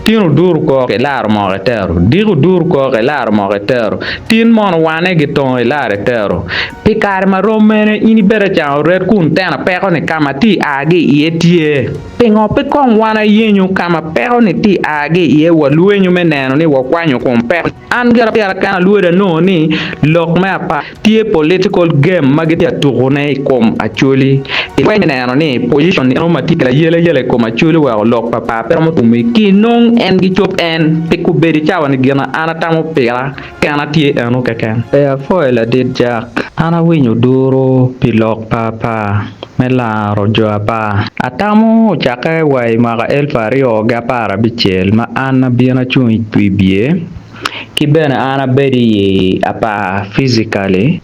Tin oduro kok ilaro moko itero, diko oduro kok ilaro moko itero, tin mono wane gitongo ilaro itero. Pi kare ma rom mene in ibedo acango ret kun teno peko-ni ka ma ti a ki iye tye? Pingo pe kong wan ayenyo ka ma peko-ni ti a ki iye walwenyo me neno ni wakwanyo kom peko-ni? An gira pira kena alwodo anongo ni lok me apar tye political game ma gitye ka tukone i kom Acholi. Gilweny me neno ni position eno ma tye ayelayela i kom Acholi weko lok pa par pe romo tume ki nong en gicop en pi kubedi cawa-ni gin an atamo pira kena tye eno keken. Pe apwoyo ladit Jack. An awinyo duru pi lok pa apar me laro jo apar. Atamo ocakke wa i mwaka elfu aryo gi aparabic ma an abino acung i wi bye ki bene an abedo i apar physically.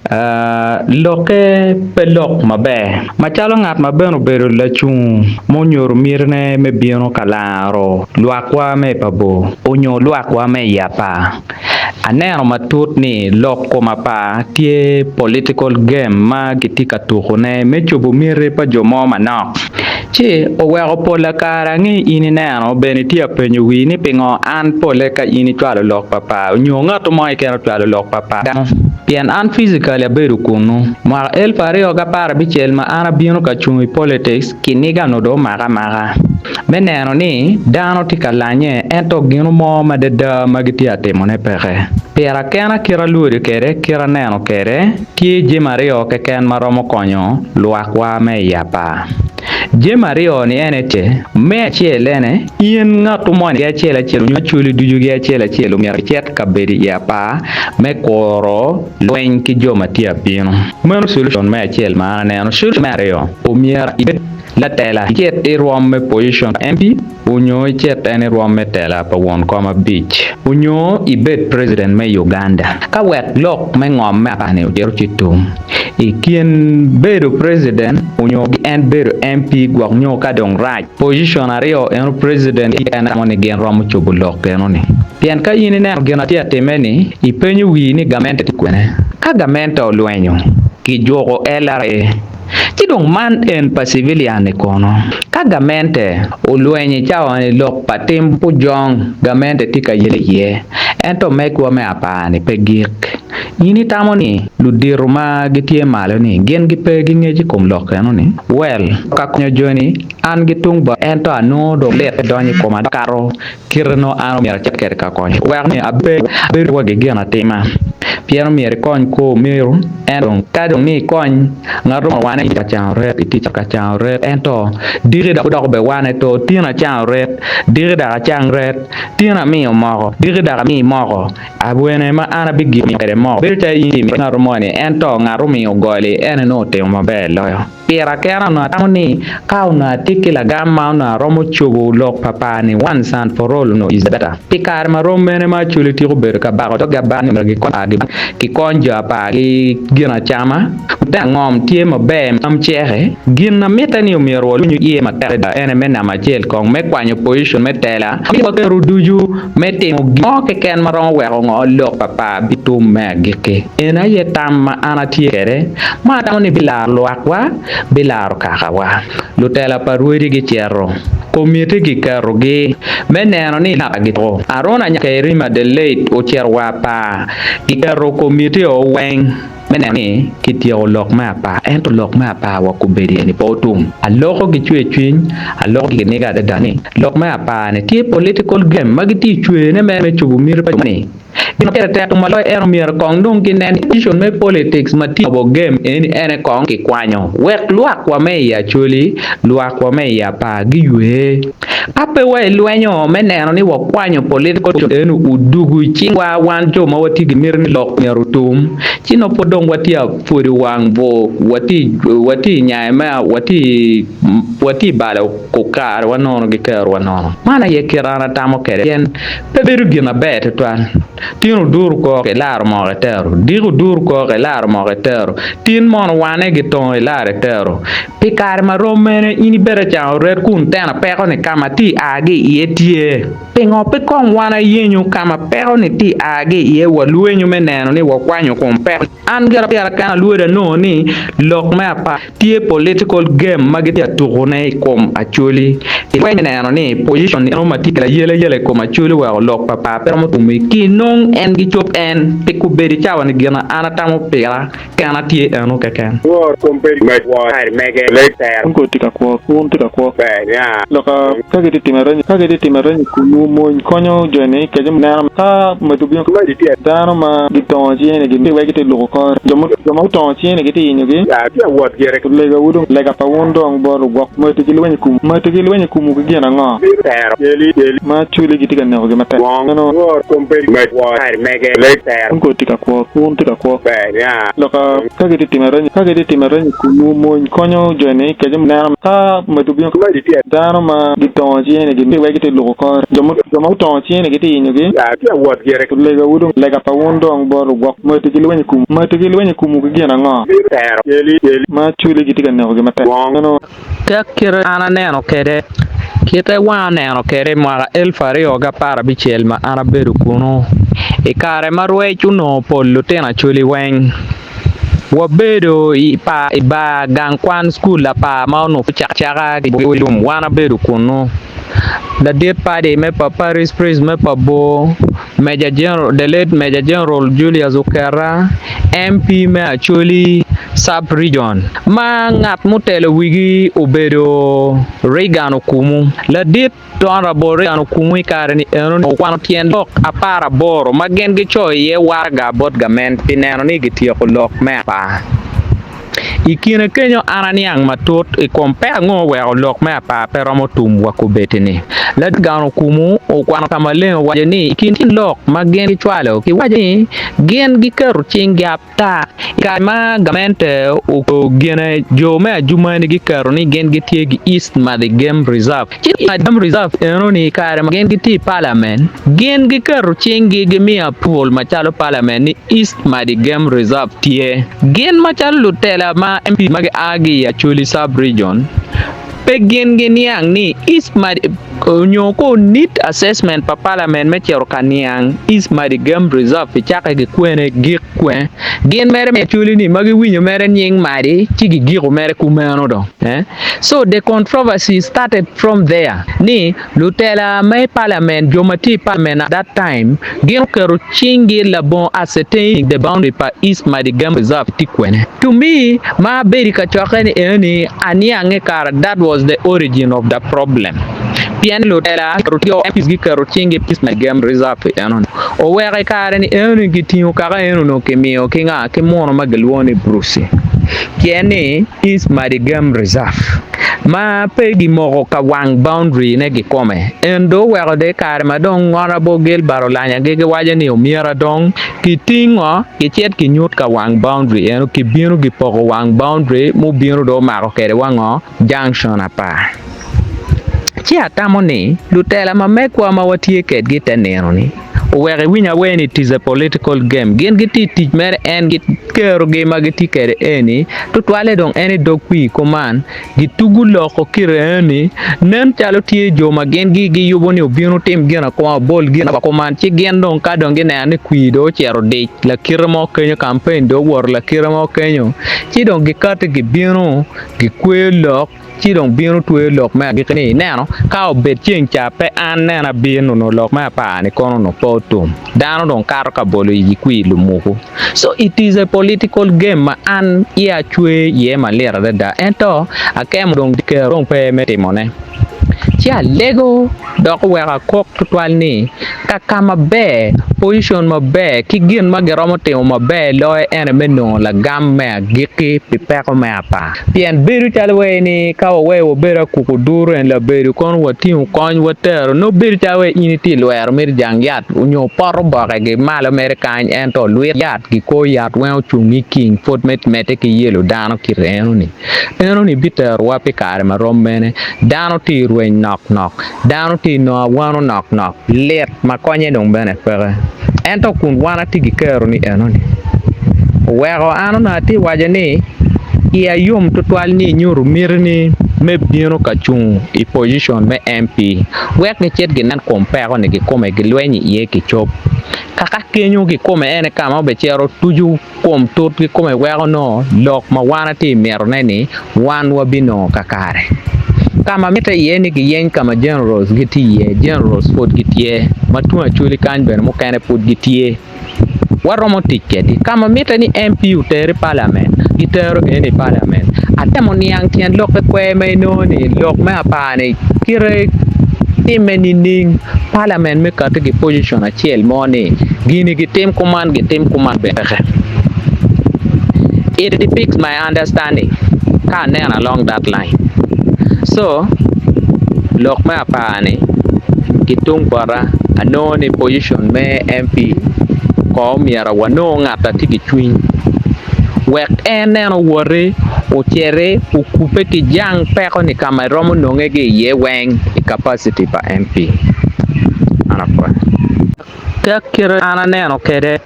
Lokke pe lok maber. Macalo ngat ma bene obedo lacung ma onyuto mitine me bino ka laro lwakwa me i pa bor onyo lwakwa me i apar, Aneno matut ni lok kom apar tye political game ma kitye ka tukone me cobo miti pa jo mo manok. Ci oweko pola kare ange in ineno bene itye ka penyo wii ni pingo an pole ka in icwalo lok pa par onyo ngat mo keken ocwalo lok pa par dano pien an physically abedo kunu. Mwaka elfu aryo ki apar abicel ma an abino ka cung i politics kiniga onongo dong omaka amaka. Me neno ni dano tye ka lanye ento gino mo madada ma gitye ka timone peke. Pira kena kit alwodi kwede kit aneno kwede tye jami aryo keken ma romo konyo lwakwa me i apar. Jami aryo ni ene tye, me acel ene in ngat moni ki acel acel nyo acholi ducu ki acel acel omyero icit ka bedo i apar me kuro lweny ki jo ma tye abino. Meno solution me acel ma an aneno. Solution me aryo omyero ibed Latela, icit i rwom me position pa MP onyo icit en i rwom me tela pa won kom abic onyo ibed president me Uganda ka wek lok me ngom me apar ni ocito ci tum. I kin bedo president onyo ki en bedo MP gwok nyo ka dong rac position aryo eno president ki en atamo ni gin romo cobo lok eno ni. Pien ka in ineno gin atye atime ni ipenyo wii ni gamente tye kwene. Ka gamente olwenyo kijuko LRA. Ci dong man en pa civilian-ni kono? Ka gamente olwenyo i cawa-ni lok pa tim pujong gamente tye ka yele iye. Ento megwa me apar-ni pe gik. In itamo ni ludito ma gitye malo-ni gin gipe ki ngec i kom lok eno-ni? Well, ka konyo joni, an ki tung bota, ento anongo dong lit donyo i koma dok kato kite nongo an omyero acit kwede ka konyo wek ni abed abedo wa ki gin atima. Pien omyero ikony kwo omeru, ento dong ka dong ni ikony ngat mo wane i ka cango ret, itye ka cango ret, ento diki dok dok be wane to tin acango ret, diki dok acang ret, tin amiyo moko, diki dok ami moko. Awene ma an abigiko miyo kwede moko? Bedo calo in itimo ngat moni, ento ngat omiyo goli en aye nongo otimo maber loyo. Pira kena onongo atamo ni ka onongo atye ki lagam ma onongo aromo cobo lok pa par-ni once and for all onongo is better. Pi kare ma rom mene ma Acholi tiko bedo ka bako dog apar ni myero gikony jo apar ki gin acama? Te ngom tye maber ma cam ceke. Gin ma mitte ni omyero walunyu iye matek adada ene me namba acel kong me kwanyo position me tela ki wakeru ducu me timo gin mo keken ma romo weko ngo lok pa par bitum me agikki. Eni aye tam ma an atye kwede ma atamo ni bilaro lwakwa, bilaro kakawa. Lutela pa rwodi gicito, komiti giketogi me neno ni naka gituko. Aruna Nyakerima the late ocito wa par, giketo komiti o weng. Me neno ni kityeko lok me apar, ento lok me apar wa kombeddi eni pe otum. Aloko ki cwercwiny, aloko ki kiniga adada ni lok me apar-ni tye political game ma gitye cwene mere me cobo miti pa jo moni. Gin ma pire tek ma loyo en omyero kong dong ginen ni position me politics ma tye i lobo game eni ene kong kikwanyo wek lwak wa me i Acholi, lwak wa me i apar giywe. Ka pe wa ilwenyo me neno ni wakwanyo political position eni odugu i cingwa wan jo ma watye ki miti ni lok myero otum, ci nongo pud dong watye ka pwodo wang bur, watye i nyayo me watye i balo karewa nono ki kerowa nono. Man aye kit an atamo kwede pien pe bedo gin maber tutwal. Tin oduro kok ilaro moko itero, diko oduro kok ilaro moko itero, tin mono wane gitongo ilaro itero. Pi kare ma rom mene in ibedo acango ret kun teno peko-ni ka ma ti a ki iye tye? Pingo pe kong wan ayenyo ka ma peko-ni ti a ki iye walwenyo me neno ni wakwanyo kom peko-ni? An gira pira kena alwodo anongo ni lok me apar tye political game ma gitye ka tukone i kom Acholi. Gilweny me neno ni position eno ma tye ayelayela i kom Acholi weko lok pa par pe romo tumi ki nong en gicop en pi kubedi cawa-ni gin a an atamo pira Kena tye eno keken. Unko tye ka kwo, un tye ka kwo. Loka ka gitye timo aranyi, ka gitye timo aranyi kunnu, mony konyo jo ni kece neno ka mego bino dano ma gitongo cinge ni gitye wek gitye luko kore, jo ma gutongo cinge ni gitye yenyogi. Lega wu dong, lega pa wun dong bot lugwok mati ki lweny i komwu. Mati ki lweny i komwu ki gin ango? Ma cwili gitye ka nekogi matek. Unko tye ka kwo, un tye ka kwo. Loka ka gitye timo aranyi, ka gitye timo aranyi kunnu, mony konyo jo ni kece neno ka mego bino dano ma gitongo cinge ni gitye wek gitye luko kore, jo ma gutongo cinge ni gitye yenyogi. Lega wu dong, lega pa wun dong bot lugwok mati ki lweny i komwu. Mati ki lweny i komwu ki gin ango? Ma cwili gitye ka nekogi matek. Tek kite an aneno kwede. Kite wanga aneno kwede i mwaka elfu aryo ki apar abicel ma an abedo kunu, i kare ma rwec onongo pol lutino Acholi weng. Wabedo i bar gang kwan cukul apar ma onongo pud ocako acaka ki lum, wan abedo kunu. Ladit padi me pa Parish Priest me pa Bor, Major General, the late Major General Julius Oketa, MP me Acholi Sub Region, ma ngat mutelo wigi obedo Reagan Okumu. Ladit Honourable Reagan Okumu i kare-ni eno okwano tyen lok aparaboro ma gin gicoyo iye waraga bot gament pi neno ni gityeko lok me apar. I kine kenyo an aniang matut i kom peko ango oweko lok me apar pe romo tum wa kobeddi-ni. Ladit Okumu okwano ka maleng owaco ni i kin tyen lok ma gin gicwalo kiwaco ni gin giketo cinggi ata i kare ma gamente ogene jo me Adjumani giketo ni gin gitye ki East Madi Game Reserve ci Game Reserve enoni i kare ma gin gitye i palament gin giketo cinggi gimiyo approval macalo palament ni East Madi Game Reserve tye. Gin macalo lutela ma MP ma gia ki i Acholi Sub-Region, pe gin giniang ni East Madi. Onyo ko need assessment pa parliament me cito ka niang East Madi Game Reserve pi cake ki kwene gik kwene. Gin mere me Acholi ni ma giwinyo mere nying Madi ci gigiko mere kumeno dong. Eh? So the controversy started from there ni lutela me parliament jo ma tye i parliament at that time gin oketo cinggi labongo ascertaining the boundary pa East Madi Game Reserve tye kwene. To me ma abedo i kacokke ni enoni aniange kara that was the origin of the problem pien lutela jo MPs giketo cinggi i East Madi Game Reserve enoni oweko i kare ni enoni gitingo kaka eno onongo kimiyo ki nga ki muno ma gilwongo ni Bruce pien ni East Madi Game Reserve ma pe gimoko ka wang boundary ne gikome. En dong oweko dong i kare ma dong Honourable Gilbert Olanya gi giwaco ni omyera dong kitingo gicit kinyut ka wang boundary eno kibino gipoko wang boundary mubino dong omako kede wa ngo junction apar. Ci atamo ni lutela ma megwa ma watye kedgi te nino ni oweko iwiny awer ni it is a political game gin gitye i tic mere en gi kero gi ma gitye kwede eni tutwalle dong en i dog kwir kuman gitugo loko kite eni nen calo tye jo ma gin gi giyubo ni obin otim gin akoma obol gin kuman ci gin dong ka dong gineno ni kwir dong ocito dic lakite mo kenyo kampen dong owoto lakite mo kenyo ci dong gikati gibino gikweyo lok Ci dong bino tweyo lok me agikki ni, Ineno, ka obed ceng ca pe an nene abin, onongo lok me apar-ni kono onongo pe otum. Dano dong kato ka bolo igi kwir lumuku. So it is a political game ma an iya cwer iye malit adada, ento akemo dong kero dong pe me timone. Ci alego dok oweko akok tutwal ni, ka ka maber, position maber, ki gin ma giromo timo maber loyo ene me nongo lagam me agikki pi peko me apar. Pien bedo calo wai ni ka waweyo wabedo akuku duru en labedo kono watingo kony watero nongo bedo calo wai in itye lwero mere jang yat onyo pot oboke gi malo mere kany ento lwit yat gi kor yat weng ocung i king pwod me medde ki yelo dano kite eno ni. Eno ni biterowa pi kare ma rom mene? Dano tye i rweny nok nok, dano tye i nongo awano nok nok, lit ma konye dong bene peke. Ento kun wan atye ki kero ni eno-ni, oweko an onongo atye waco ni iya yom tutwal ni inyuto mitini me bino ka cung i pocicon me MP wek gicit ginen kom peko-ni kikome gilweny iye kicob. Kaka kenyo kikome en aye ka ma obicito tuco kom tut kikome weko nongo lok ma wan atye mitone ni wan wabinongo kakare. Ka ma mitte iye ni giyeny ka ma generals gitye iye, generals pud gitye, ma tung Acholi kany bene mukene pud gitye. Waromo tic kwedgi. Ka ma mitte ni MP oter i parliament, gitero en i parliament. Atemo niang tyen lokke kwer ma inongo ni lok me apar-ni kite timme nining? Parliament me kati ki position acel mo ni gini gitim kuman gitim kuman bene peke. It depicts my understanding ka aneno along that line. So, lok me apar-ni ki tung bota anongo ni position me MP ko omyero wanong ngat a tye ki cwiny wek en nen owoti ociti okubbe ki jang peko-ni ka ma eromo nonge ki iye weng i capacity pa MP. An apwoyo. Tek kite an aneno kwede.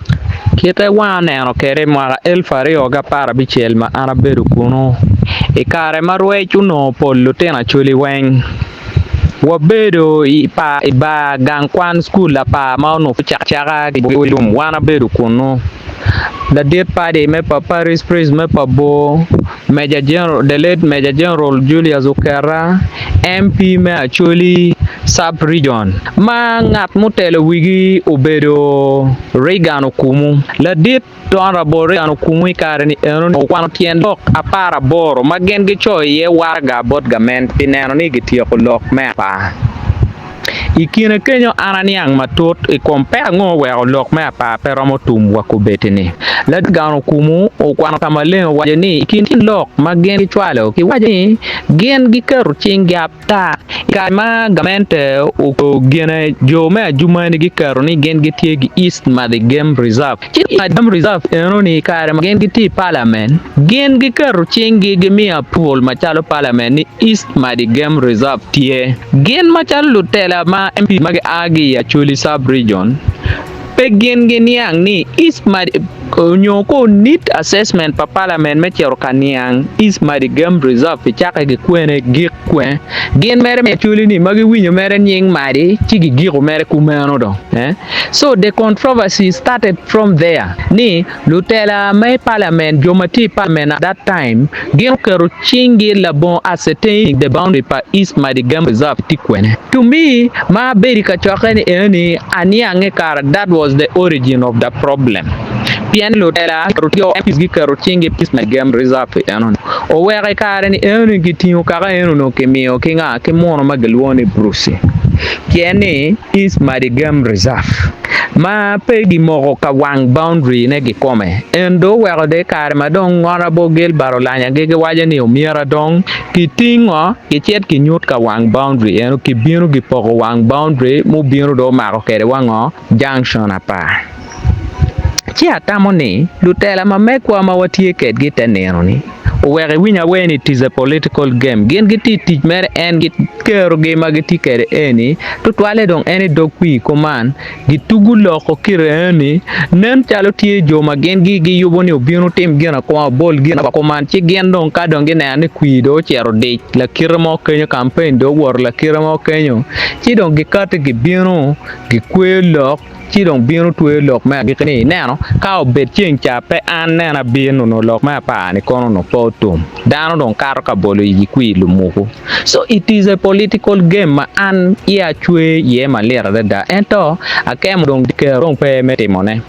Kite wanga aneno kwede i mwaka elfu aryo ki aparabicel ma an abedo kunu, i kare ma rwec onongo pol lutino Acholi weng. Wabedo i bar gang kwan cukul apar ma onongo pud cako acaka ki lum, wan abedo kunu. Ladit padi me pa Parish Priest me pa Bor, Major General, the late Major General Julius Oketa, MP me Acholi Sub Region, ma ngat mutelo wigi obedo Reagan Okumu. Ladit Honourable Reagan Okumu i kare-ni eno okwano tyen lok aparaboro ma gin gicoyo iye waraga bot gament pi neno ni gityeko lok me apar. I kine kenyo an aniang matut i kom peko ango oweko lok me apar pe romo tum wa kobeddi-ni. Ladit Okumu okwano ka maleng owaco ni i kin lok ma gin gicwalo kiwaco ni gin giketo cinggi ata i kare ma gamente gine jo me Adjumani giketo ni gin gitye ki East Madi Game Reserve ci Game Reserve enoni i kare ma gin gitye i palament gin giketo cinggi gimiyo approval macalo palament ni East Madi Game Reserve tye. Gin macalo lutela ma MP ma gia ki i Acholi Sub-Region, pe gin giniang ni East Madi. Onyo ko need assessment pa parliament me cito ka niang East Madi Game Reserve pi cake ki kwene gik kwene. Gin mere me acholi ni ma giwinyo mere nying Madi ci gigiko mere kumeno dong. Eh? So the controversy started from there ni lutela me parliament jo ma tye i parliament at that time gin oketo cinggi labongo ascertaining the boundary pa East Madi Game Reserve tye kwene. To me, ma abedo i kacokke ni enoni, aniang ni kara that was the origin of the problem. Pien lutela jo MPs giketo cinggi i East Madi Game Reserve enoni. Oweko i kare ni enoni gitingo kaka en onongo kimiyo ki nga? Ki muno ma gilwongo ni Bruce. Pien ni East Madi Game Reserve ma pe gimoko ka wang boundary ne gikome. En dong oweko dong i kare ma dong Honourable Gilbert Olanya gi giwaco ni omyera dong kitingo gicit ginyut ka wang boundary eno kibino gipoko wang boundary mubino dong omako kwede wa ngo junction apar. Ci atamo ni lutela ma megwa ma watye kedgi ite nino ni oweko iwiny awer ni it is a political game gin gitye i tic mere en kerogi ma gitye kwede eni tutwalle dong en i dog kwir kuman gitugo loko kite eni nen calo tye jo ma gin giyubo ni obin otim gin akoma obol gin kuman ci gin dong ka dong gineno ni kwir dong ocito odic lakite mo kenyo kampen dong owoto lakite mo kenyo ci dong gikati gibino gikweyo lok ci dong bino tweyo lok me agikki ni, Ineno, ka obed ceng ca pe an nene abin onongo lok me apar-ni kono onongo pe otum. Dano dong kato ka bolo igi kwir lumuku. So it is a political game ma an iya cwer iye malit adada ento akemo dong kero dong pe me timone.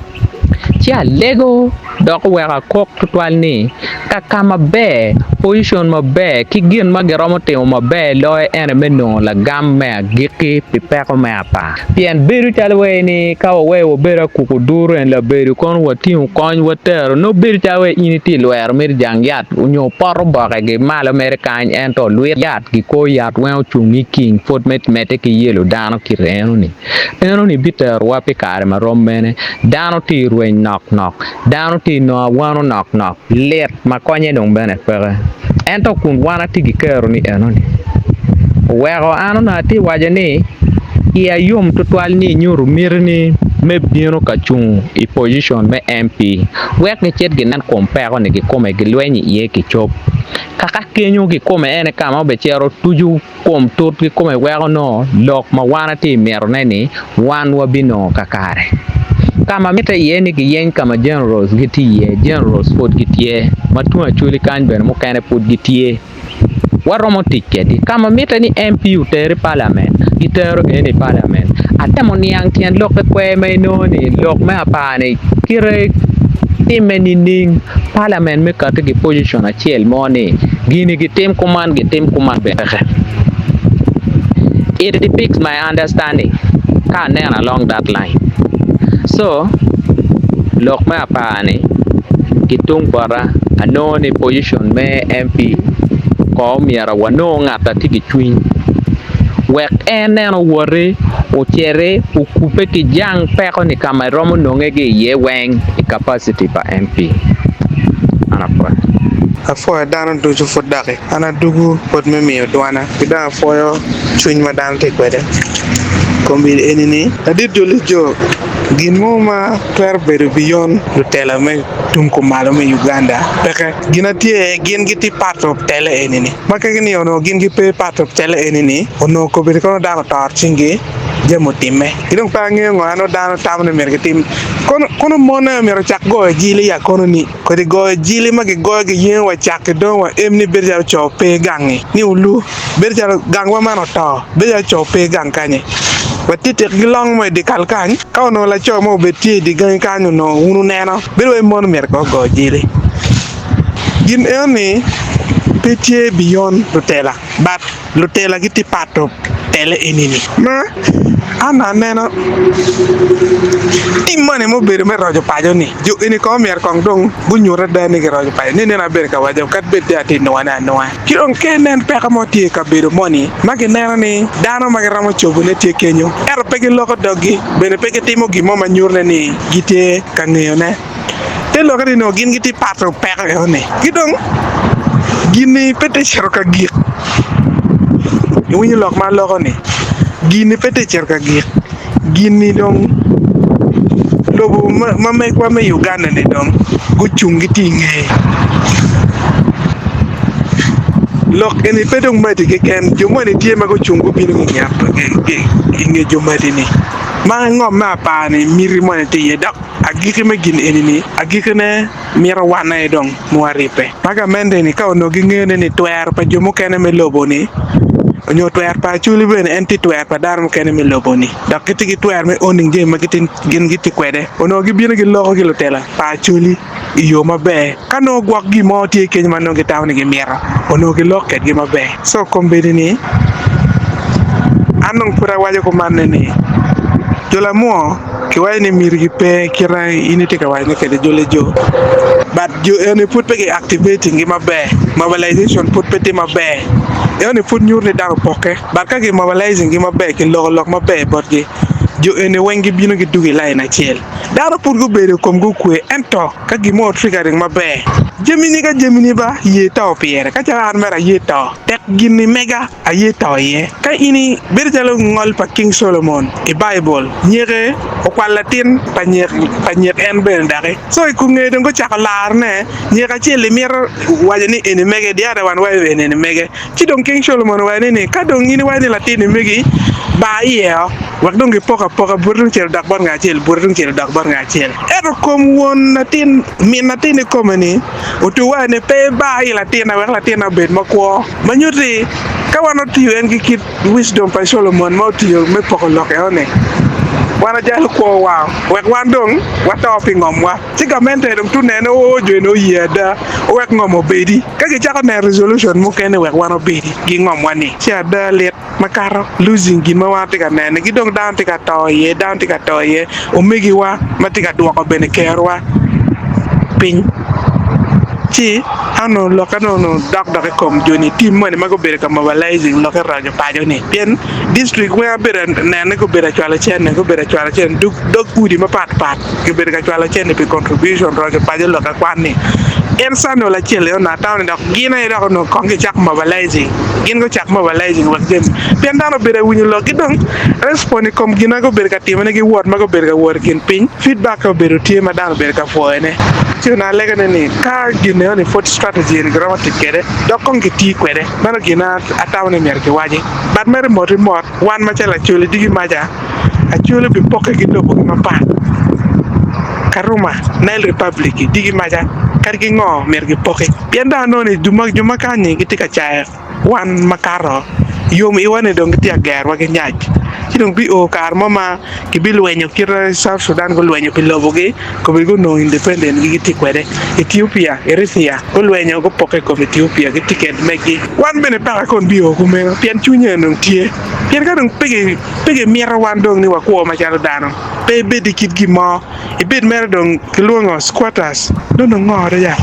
Ci alego dok oweko akok tutwal ni ka ka maber, position maber ki gin ma giromo timo maber loyo ene me nongo lagam me agikki pi peko me apar. Pien bedo calo wai ni ka waweyo wabedo akuku duru en labedo kono watingo kony watero nongo bedo calo wai in itye lwero mere jang yat onyo pot oboke gi malo mere kany ento lwit yat ki kor yat weng ocung i king pwod me medde ki yelo dano kite enoni. Enoni biterowa pi kare ma rom mene? Dano tye i rweny nok nok. Dano tye i nongo awano nok nok. Lit ma konye dong bene peke. Ento kun wan atye ki kero ni enoni oweko an onongo atye waco ni iya yom tutwal ni inyuto mitini me bino ka cung i pocicon me MP wek gicit ginen kom peko ni kikome gilweny iye kicob. Kaka kenyo kikome en aye ka ma obicito tuco kom tut kikome weko nongo lok ma wan atye mitone ni wan wabinongo kakare. Ka ma mitte iye ni giyeny ka ma generals gitye iye, generals pud gitye, ma tung acholi kany bene mukene pud gitye. Waromo tic kwedgi. Ka ma mitte ni MP oter i parliament, gitero en i parliament. Atemo niang tyen lok ki kwer ma inongo ni lok me apar-ni kite timme nining? Parliament me kati ki position acel mo ni gini gitim kuman gitim kuman bene peke. It depicts my understanding ka aneno along that line. So, lok me apar-ni ki tung bota anongo ni position me MP ko myero wanong ngat a tye ki cwiny wek en nen owoti ociti okubbe ki jang peko-ni ka ma eromo nonge ki iye weng i capacity pa MP. An apwoyo. Apwoyo dano ducu pud doki. An adugu pwod me miyo dwana ki dong apwoyo cwiny ma dano tye kwede kombeddi eni ni. Ladit Joli Jo, gin mo ma twero bedo biyon lutela me tung kumalo me Uganda peke. Gin atye gin gitye part of tele eni ni. Ma kaki ni onongo gin gipe part of tele eni ni onongo kombeddi kono dano otor cingi jami otimme. Ki dong pe angeyo ngo ano dano tamo ni myero gitim. Kono kono mon aye myero ocak goyo jili ya kono ni. Kodi goyo jili ma gigoyo giyengo wa cak ki dong wa em ni bedo calo co pe gangi ni olu bedo calo gangwa man oto bedo calo co pe gang kany wa titik gi long mo i dye kal kany ka onongo laco mo obed tye i dye gangi kany onongo wun wuneno bedo wai mon myero kong ogo jili gin eno ni pe tye beyond lutela but Lutela gitye pato tele enini ma an aneno tim moni ma obedo me roco paco ni jo eni kong myero kong dong gunyut ada ni giroco paco ni nino abedo ka waco kadi bed dong atye nwane anwa ki dong ka inen peko mo tye i kabedo moni ma gineno ni dano ma giromo cobone tye kenyo ento pe giloko doggi bene pe gitimo gin mo ma nyutone ni gitye ka ngeyone. Te lokke ni nongo gin gitye pato peko enoni ki dong gin-ni pe tye cito ka gik. Iwinyo lok ma aloko ni gin-ni pe tye cito ka gik gin-ni dong. Lobo ma megwa me Uganda-ni dong gucung gitye i ngeye. Lok eni pe dong madi keken, jo moni tye ma gucung gubino i nge jo madi-ni. Ma ngom me apar-ni miti moni tye iye dok agikki me gin eni-ni agikkine mito wan aye dong ma waribbe. Ma gamente-ni ka onongo gingeyo ni twero pa jo mukene me lobo-ni nyo twero pa Acholi bene en tye twero pa dano mukene me lobo-ni dok gitye ki twero me owning jami ma gin gitye kwede onongo gibino giloko ki lutela pa Acholi i yo maber. Ka nongo gwok gin mo tye kenyo ma nongo gitamo ni gimito, onongo gilok kedgi maber. Co kombeddi-ni, an dong pud awaco kumanne ni, jo lamwo kiwaco ni mitigi pe kita in itye ka wacone kwede jole jo, but jo eni pud pe ki activating gi maber, mobilization pud pe tye maber. Eno ni pud nyuto ni dano opokke, but ka ki mobilizing gi maber, kiloko lok maber botgi, jo eni weng gibino gidugo i lain acel. Dano pud gubedo komgi okwe, ento ka gin mo otriggering maber, jamini ka jamini ba ye to pire. Ka calo an mere aye to, tek gin-ni mega aye to iye. Ka in ibedo calo ngol pa King Solomon i Baibul, nyeke okwalo latin pa nyek pa nyek en bene daki. So i kunge dong gucako larone, nyek acel-li mito waco ni eni mege, the other one waco ni eni mege. Ci dong King Solomon owaco ni, ni, Ka dong in iwaco ni latin-ni megi, bar iye-o, wek dong gipok apoka, bute tungcel odok bot ngat acel, bute tungcel odok bot ngat acel. Ento kom won latin, min latin kikome-ni, otugo waco ni, Pe ibar i latinna, wek latinna obed makwo. Ma nyutti, ka wan otiyo en ki kit wisdom pa Solomon ma otiyo me poko lok eno-ni, wan wajalo kwowa wek wan dong wato pi ngomwa. Ci gamente dong tye nene oo jo eni oye ada owek ngom obedi. Ka gicako neno resolution mukene wek wan obedi gi ngomwa ni ci ada lit makato losing gin ma wan watye ka nene ki dong dano tye ka to iye dano tye ka to iye omegiwa ma tye ka dwoko bene kerowa piny ci an onongo lokke onongo dok dok i kom joni tim moni ma gubedo ka mobilizing lokke roco paco ni pien district weng abedo nene gubedo acwalo cene gubedo acwalo cene dog udi mapat pat. Kibedo ka cwalo cente pi contribution roco paco lok akwan ni en Samuel acel aye onongo atamo ni dok gin aye dok onongo kong gicak mobilizing gin gucak mobilizing wek jami pien dano obedo ka winyo lok ki dong respond i kom gin ma gubedo ka timone ki wot ma gubedo ka wot i kin piny feedback obedo tye ma dano obedo ka pwoyone ci onongo alegone ni ka gin eno ni pwod strategy eni giromo tic kwede dok kong giti kwede meno gin ma atamo ni myero kiwaci but mere moti mot wan macalo Acholi digi maca Acholi bipokke ki lobogi mapat, Karuma, Nile Republic, digi maca, kadi ki ngo myero gipoki. Pien dong anongo ni jo ma kany-nyi gitye ka cayo wan makato, yom iwa ni dong gitye ka gerowa ki nyac. Ci dong bio kare mo ma gibilwenyo kit ma South Sudan gulwenyo pi lobogi, kobedi gunongo independent gi gitye kwede. Ethiopia, Eritrea gulwenyo gupokke i kom Ethiopia ki tiket megi. Wan bene paka kon bio kumeno pien cwinye dong tye. Pien ka dong pe Pe gimito wan dong ni wakwo macalo dano. Pe ibed i kit gin mo. Ibed mere dong kilwongo squatters. Dong dong ngo do ya?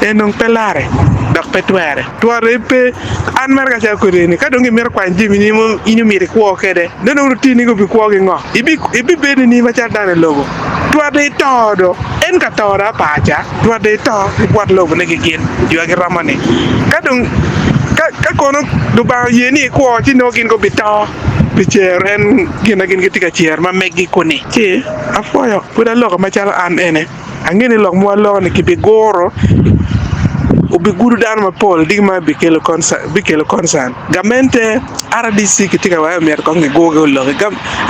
En dong pe lare dok pe twere. Twere pe. An mere kacalo kwede ni ka dong gimito kwanyo jami ni ma in omyero ikwo kwede, dong dong lutini gubikwo ki ngo? Ibi ibibedo nining macalo dano i lobo? Twate ito do. En ka to do apar ca, twate ito ibwot lobo ne ki gin jo a giromo ni. Ka dong ka ka kono Lubanga oye ni ikwo ci nongo gin gubito. Pi cer en gin ma gin gitye ka cer ma meggi kuni. Ci apwoyo pud aloko macalo an ene. Angeyo ni lok ma waloko-ni kibiguro, obigudo dano mapol diki ma bikelo concern. Gamente, RDC kitye ka waco myero kong gigurgi oloki.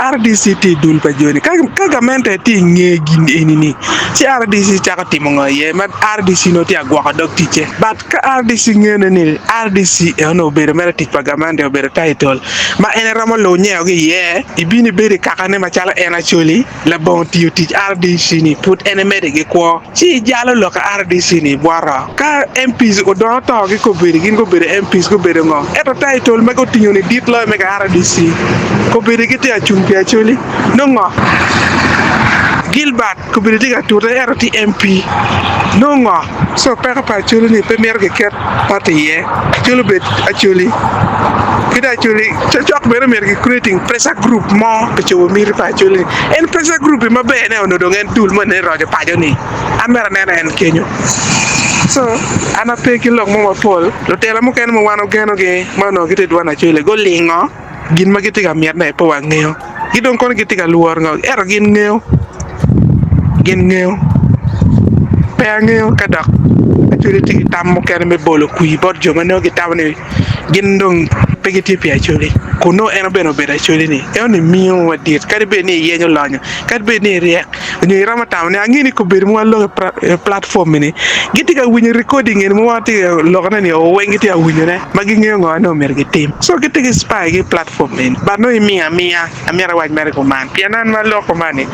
RDC tye i dul pa joni. Ka gamente tye i nge gin eni-ni, ci RDC cako timo ngo iye ma RDC nongo tye ka gwoko dog ticce. But ka RDC ngene ni RDC eno obedo mere tic pa gamente obedo title ma en eromo lunyeogi iye, ibino ibedo i kakane macalo en Acholi labongo tiyo tic RDC ni pud en emede ki kwo ci ijalo lok ka RDC ni ibwoto. Ka MPs odongo to gi kobedi gin gubedo MPs gubedo ngo ento title ma gutingo ni dit loyo mega RDC kobedi gitye acung pi Acholi nongo ngo? Gilbert Kobedi tye ka tute ento tye MP nongo ngo? So peko pa Acholi ni pe mito kiket party iye. Acholi obed Acholi. Ki dong Acholi cokcok bene myero ki creating pressure group mo pi cobo miti pa Acholi ni. En pressure group maber ne onongo dong en dul moni roco paco ni. An mere aneno en kenyo. So an ape ki lok mo mapol. Lutela mukene ma wan ogeno gi ma onongo gitye i dwan Acholi gulingo gin ma gitye ka mitne pe wangeyo. Gi dong kono gitye ka lworo ngo ento gin ngeyo. Gin ngeyo. Pe angeyo ka dok Acholi tye ki tam mukene me bolo kwir bot jo ma nongo gitamo ni gin dong pe gitye pi Acholi kun nongo en bene obedo Acholi-ni. Eno-ni miyo madit kadi bed ni iyenyo lonyo, kadi bed ni iryek nyo iromo tamo ni angeyo ni kabedo ma waloko i platform ni gitye ka winyo recording eni ma watye ka lokone ni oo weng gitye ka winyone ma gingeyo ngo ma nongo myero gitim. So gitye ki spy ki i platform eni but nongo imiyo amiya. Amyero awac mere kuman, pien an ma aloko kuman-ni,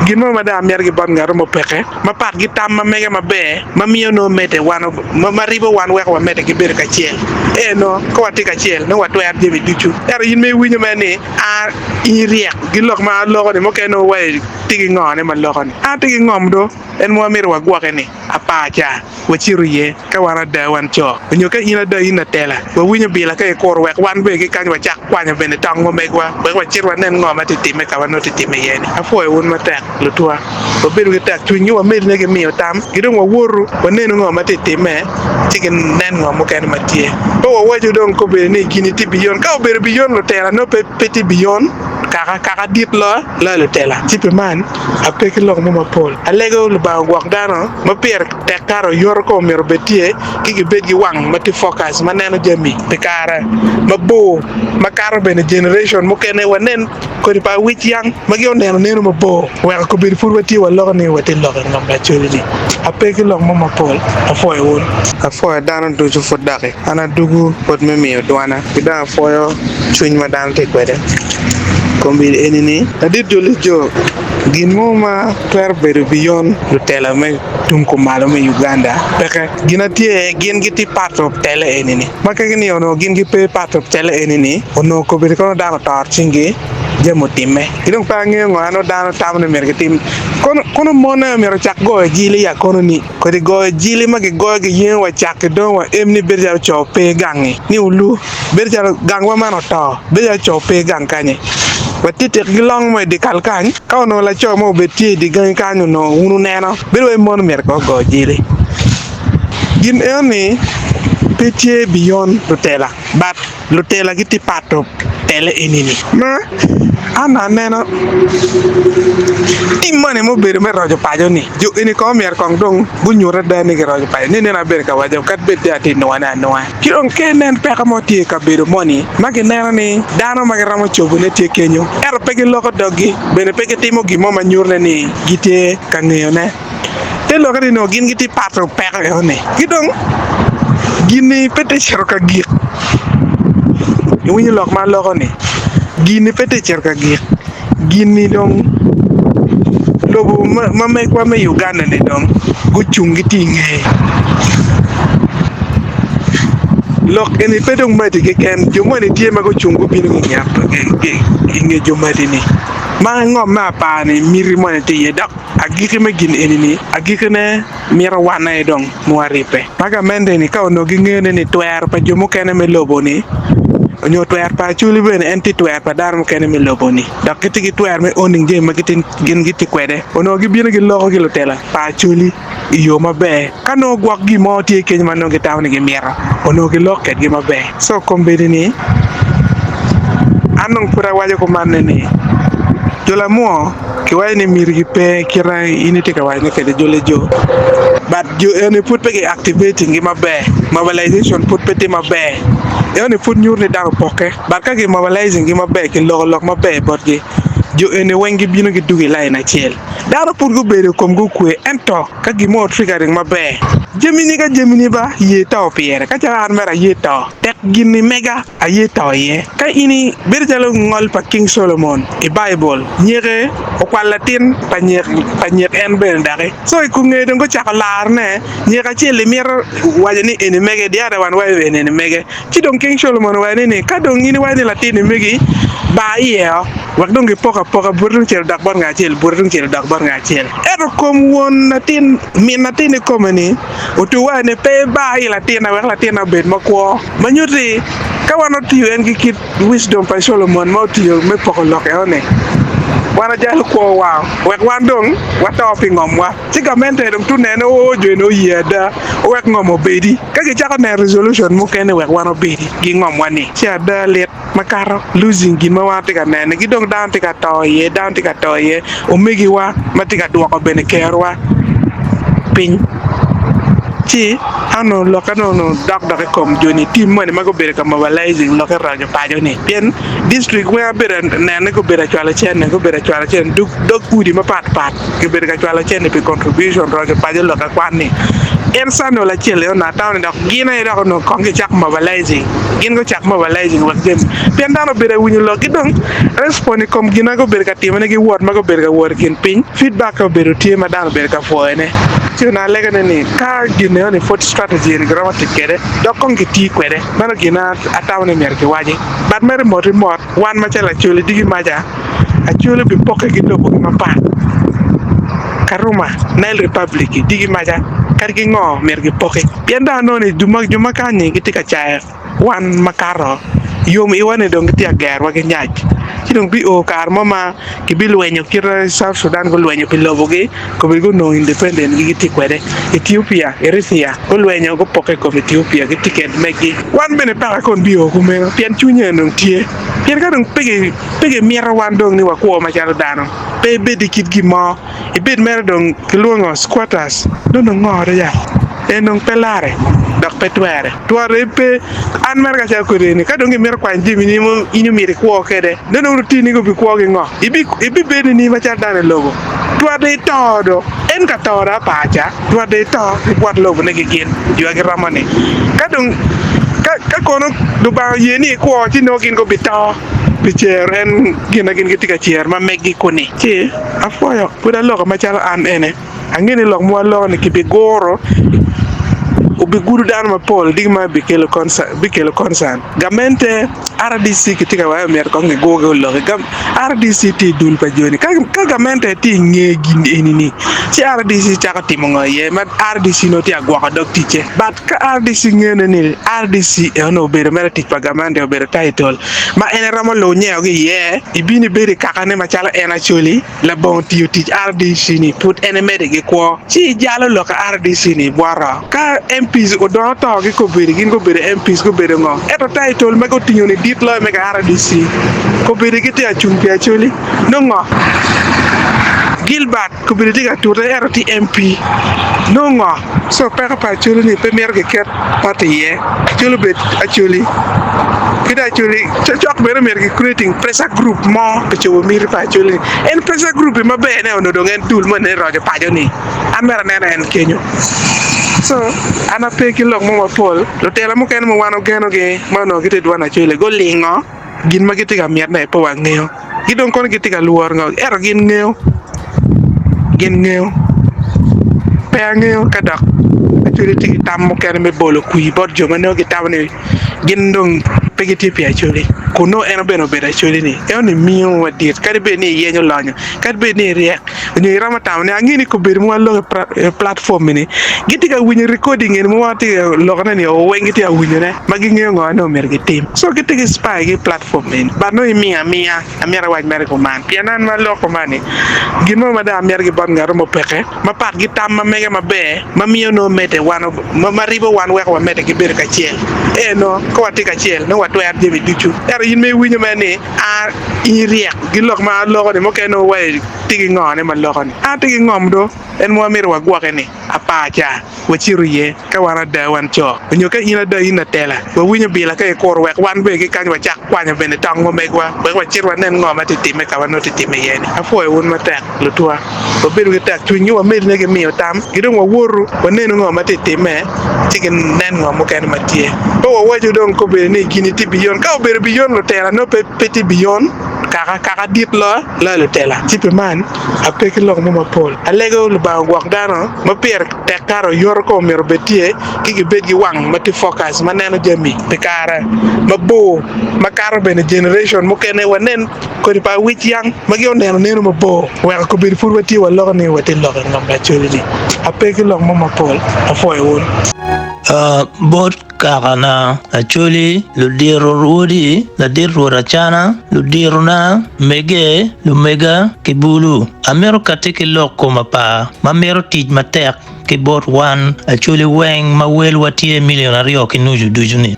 gin mo ma dong amito ki bot ngat mo peke, mapat ki tam ma mege maber ma miyo nongo medde wan, ma ribo wan weko wamedde ki bedo kacel. Ee, nongo ka watye kacel, nongo watwero jami ducu. Ento in ma iwinyo mere ni a in iryek ki lok ma aloko-ni, mukene nongo wa itye ki ngone ma loko-ni. An atye ki ngom do, en ma wamito wagwoke-ni, apar ca. Wacito iye ka wan ada wan co, onyo ka in ada in latela. Wawinyo bila ka ikuro wek wan bene ki kany wacak kwanyo bene tong ma megwa wek wacit wanen ngo ma tye timme ka ma nongo tye timme iye ni. Apwoyo wun matek lutwa. Wabedo ki tek cwiny ni wamedine ki miyo tam ki dong wawotu wanenu ngo ma tye timme ci ki nen ngo mukene ma tye. Pe wawaco dong kobedo ni gini tye biyon. Ka obedo biyon lutela nongo pe pe tye biyon kaka kaka dit loyo loyo lutela. Ci pi man ape ki lok mo mapol. Alego Lubanga ogwok dano. Ma pire tek kato oyoto kome myero obed tye ki gibed ki wang ma tye focus ma neno jami pi kare mabor makato bene generation mukene wanen kodi pa awic yang ma gin oneno neno mabor weko kobedo pud watye waloko ni watye lok i ngom lacoli ni ape ki lok mo mapol apwoyo wun. Apwoyo dano ducu pud doki an adugu pud me miyo dwana ki dong apwoyo cwiny ma dano tye kwede kombeddi eni ni ladit joli jo gin mo ma twero bedo biyon lutela me tung kumalo me Uganda peke. Gin atye gin gitye part of tele eni ni. Ma kaki ni onongo gin gipe part of tele eni ni onongo kobedi kono dano otor cingi jami otime. Ki dong pe angeyo ngo ano dano tamo ni myero gitim. Kono kono mon aye myero ocak goyo jili ya kono ni. Kodi goyo jili ma gigoyo giyengo wa cak ki dong wa em ni bedo calo co pe gangi ni olu. Bedo calo gangwa man oto, bedo calo co pe gang kany-nyi. Watitik ki long mo i dyekal kany, ka onongo laco mo obed tye i dye gangi kany onongo wun wuneno, bedo wai mon myero kong ogo jili. Gin eno-ni pe tye beyond lutela, but lutela gitye part of tele eni-ni. Ma an aneno tim moni ma obedo me roco paco-ni, jo eni kong myero kong dong gunyut ada ni giroco paco. Ni nene abedo ka waco kadi bed dong atye ka nwane anwa. Ki dong ka inen peko mo tye i kabedo moni ma gineno ni dano ma giromo cobone tye kenyo ento pe giloko doggi bene pe gitimo gin mo ma nyutone ni gitye ka ngeyone, te lokke ni nongo gin gitye pato peko enoni. Ki dong gin-ni pe tye cito ka gik. Iwinyo lok ma aloko-ni? Gin-ni pe tye cito ka gik. Gin-ni dong lobo ma megwa me Uganda-ni dong gucung gitye i ngeye. Lok eni pe dong madi keken, jo moni tye ma gucung gubino i nge jo madi-ni. Ma ngom me apar-ni miti moni tye iye dok agikki me gin eni-ni agikkine mito wan aye dong ma waribbe. Ma gamente-ni ka onongo gingeyo ni twero pa jo mukene me lobo-ni nyo twero pa Acholi bene en tye twero pa dano mukene me lobo-ni dok gitye ki twero me owning jami ma gin gitye kwede, onongo gibino giloko ki lutela pa Acholi i yo maber. Ka nongo gwok gin mo tye kenyo ma nongo gitamo ni gimito, onongo gilok kedgi maber. Co kombeddi-ni, an dong pud awaco kumanne ni, jo lamwo Kiwaco ni mitigi pe kita in itye ka wacone kwede jole jo but jo eni pud pe ki activating gi maber mobilization pud pe tye maber eno ni pud nyuto ni dano opokke but ka ki mobilizing gi maber ki loko lok maber botgi jo eni weng gibino gidwogo i lain acel dano pud gubedo komgi okwe ento ka gin mo otriggering maber jami ni ka jami ni ba ye to pire ka calo an mere aye to tek gin ni mega aye to iye. Ka in ibedo calo ngol pa King Solomon i Baibul, nyeke okwalo latin pa nyek pa nyek en bene daki. So i kunge dong gucako larone, nyek acel-li mito waco ni eni mege, the other one waco eni eni mege. Ci dong King Solomon owaco ni, ni ka dong in iwaco ni latin-ni megi, bar iye-o, wek dong gipok apoka, bute tungcel odok bot ngat acel, bute tungcel odok bot ngat acel. Ento kom won latin, min latin kikome-ni otuwa ni pe ibar i latinna wek latinna obed makwo. Ma nyutti, ka wan otiyo en ki kit wisdom pa Solomon ma otiyo me poko lok enoni. Wan wajalo kwowa wek wan dong wato pi ngomwa. Ci gamente dong tye nene oo jo eni oye ada owek ngom obedi. Ka gicako neno resolution mukene wek wan obedi gi ngomwa ni ci ada lit makato losing gin ma wan watye ka nene ki dong dano tye ka to iye dano tye ka to iye omegiwa ma tye ka dwoko bene kerowa piny ci an onongo lokke onongo dok dok i kom joni tim moni ma gubedo ka mobilizing lokke roco paco ni pien district weng abedo nene gubedo acwalo cene gubedo acwalo cene dog udi mapat pat Kibedo ka cwalo cente pi contribution roco paco lok akwan ni en Samuel acel aye onongo atamo ni dok gin aye dok onongo kong gicak mobilizing gin gucak mobilizing wek jami pien dano obedo ka winyo lok ki dong respond i kom gin ma gubedo ka timone ki wot ma gubedo ka wot i kin piny feedback obedo tye ma dano obedo ka pwoyone ci onongo alegone ni ka gin eno ni pwod strategy eni giromo tic kwede dok kong giti kwede meno gin ma atamo ni myero kiwaci but mere moti mot Wan macalo Acholi digi maca, Acholi obipokke ki lobogi mapat. Karuma, Nile Republic, digi maca, kadi ki ngo myero gipoki. Pien dong anongo ni jo ma kany-nyi gitye ka cayo wan makato, yom iwa ni dong gitye ka gerowa ki nyac. Ci dong bio kare mo ma gibilwenyo kit South Sudan gulwenyo pi lobogi, kobedi gunongo independent gi gitye kwede. Ethiopia, Eritrea gulwenyo gupokke i kom Ethiopia ki tiket megi. Wan bene paka kon bio kumeno pien cwinye dong tye. Pien ka dong pe gimito wan dong ni wakwo macalo dano, pe ibed i kit gin mo, ibed mere dong kilwongo squatters, dong dong ngo do ya? En dong pe lare dok pe twere. Twere pe. An mere kacalo kwede ni ka dong gimito kwanyo jami ni ma in omyero ikwo kwede, dong dong lutini gubikwo ki ngo? Ibibedo ni macalo dano i lobo? Twate ito do, en ka to do apar ca, twate ito ibwot lobo ne ki gin jo a giromo ni. Ka dong, ka, ka kono Lubanga oye ni ikwo, ci nongo gin gubito pi cero en gin ma gin gitye ka cero ma meggi kuni. Ci apwoyo, pud aloko macalo an ene. Angeyo ni lok ma waloko ni kibiguro, obigudo dano mapol, diki ma bikelo bikelo concern. Gamente RDC kitye ka waco myero kong gigur ki oloki. RDC tye i dul pa joni. Ka ka gamente tye i nge gin eni ni ci RDC cako timo ngo iye ma RDC nongo tye ka gwoko dog ticce. But ka RDC ngene ni RDC eno obedo mere tic pa gamente obedo title ma en eromo lunyeo ki iye, ibino ibedo i kakane macalo en Acholi. Labongo tiyo tic RDC ni pud en emede ki kwo ci ijalo lok ka RDC ni ibwoto. Ka MPs odongo to gi kobedi gin gubedo MPs gubedo ngo ento title ma gutingo ni dit loyo mega RDC kobedi gitye acung pi Acholi nongo ngo? Gilbert kobedi tye ka tute ento tye MP nongo ngo? So peko pa Acholi ni pe mito kiket party iye. Acholi obed Acholi ki dong Acholi cokcok bene myero ki creating pressure group mo pi cobo miti pa Acholi ni. En pressure group maber ne onongo dong en dul moni roco paco ni an mere aneno en kenyo. So an ape ki lok mo mapol lutela mukene ma wan ogeno gi ma onongo gitye i dwan Acholi gulingo gin ma gitye ka mitne pe wangeyo. Gi dong kono gitye ka lworo ngo ento gin ngeyo gin ngeyo pe angeyo ka dok Acholi tye ki tam mukene me bolo kwir bot jo ma nongo gitamo ni gin dong pe gitye pi Acholi kun nongo en bene obedo Acholi ni eno ni miyo madit kadi bed ni iyenyo lonyo kadi bed ni iryek nyo iromo tamo ni ange ni kabedo ma waloko i platform ni gitye ka winyo recording eni ma watye ka lokone ni weng gitye ka winyone ma gingeyo ngo ma nongo myero gitim so gitye ki spy ki platform eni but nongo imiyo amiya amyero awac mere kuman pien an ma aloko man ni gin mo ma dong amyero ki bot ngat mo peke mapat ki tam ma mege maber ma miyo nongo medde wan ma ribo wan weko wamedde ki bedo kacel ee nongo ka watye kacel nongo watwero jami ducu ento in ma iwinyo mere ni a in iryek ki lok ma aloko ni mukene nongo wa tye ki ngo ne ma loko ni an atye ki ngom do en ma wamito wagwoke ni apar ca wacito iye ka wan ada wan co onyo ka in ada in latela wawinyo bila ka ikuro wek wan bene ki kany wacak kwanyo bene tong ma megwa wek wacit wanen ngo ma tye timme ka ma nongo tye timme iye ni apwoyo wun matek lutwa wabedo ki tek cwiny ni wamedine ki miyo tam ki dong wawotu wanenu ngo ma tye timme ci ki nen ngo mukene ma tye pe wawaco dong kobedo ni gini tye biyon ka obedo biyon lutela nongo pe pe tye biyon kaka kaka dit loyo loyo lutela ci pi man ape ki lok mo mapol alego Lubanga ogwok dano ma pire tek kare oyoto kome myero obed tye ki gibed ki wang ma tye focus ma neno jami pi kare mabor makato bene generation mukene wanen kodi pa awic yang ma gin oneno neno mabor weko kobedo pud watye waloko ni watye lok i ngom lacoli ni ape ki lok mo mapol apwoyo wun. Bot kakana Acholi, ludito rwodi, ladit Rwot Acana, luditona, mege, lumega, ki bulu, amito katti ki lok kom apar ma mito tic matek ki bot wan Acholi weng ma welwa tye milion aryo ki nucu ducu-ni.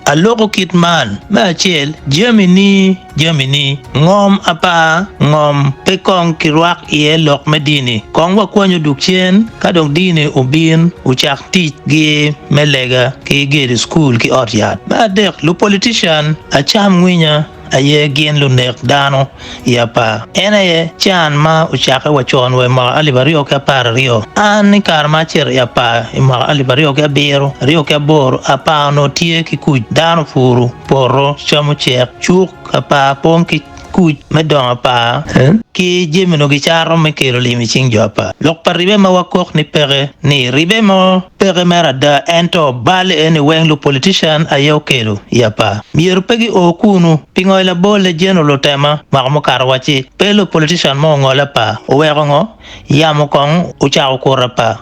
Aloko kit man, me acel, jami ni jami ni, ngom apar, ngom pe kong kirwak iye lok me dini, kong wakwanyu duk cen ka dong dini obin ocak tic gi me lega ki gedo cukul ki ot yat. Me adek, lupolitician acam ngwinya aye gin lunek dano i apar. En aye can ma ocakke wa con wa i mwaka alip 2012. An i kare ma acito i apar i mwaka alip 2007, 2008, apar onongo tye ki kuc, dano puru poto, cam ocek, cuk apar pong ki kuc me dongo apar, ki jami onongo gicato me kelo lim i cing jo apar. Lok pa ribbe ma wakok ni peke ni ribbe mo peke mere ada ento bal eni weng lupolitician aye okelo i apar. Myero pe gi o kunu. Pingo i labolle General Otema mwaka mukato wacci pe lupolitician mo ongol apar oweko ngo? Yamo kong ocako kuto apar.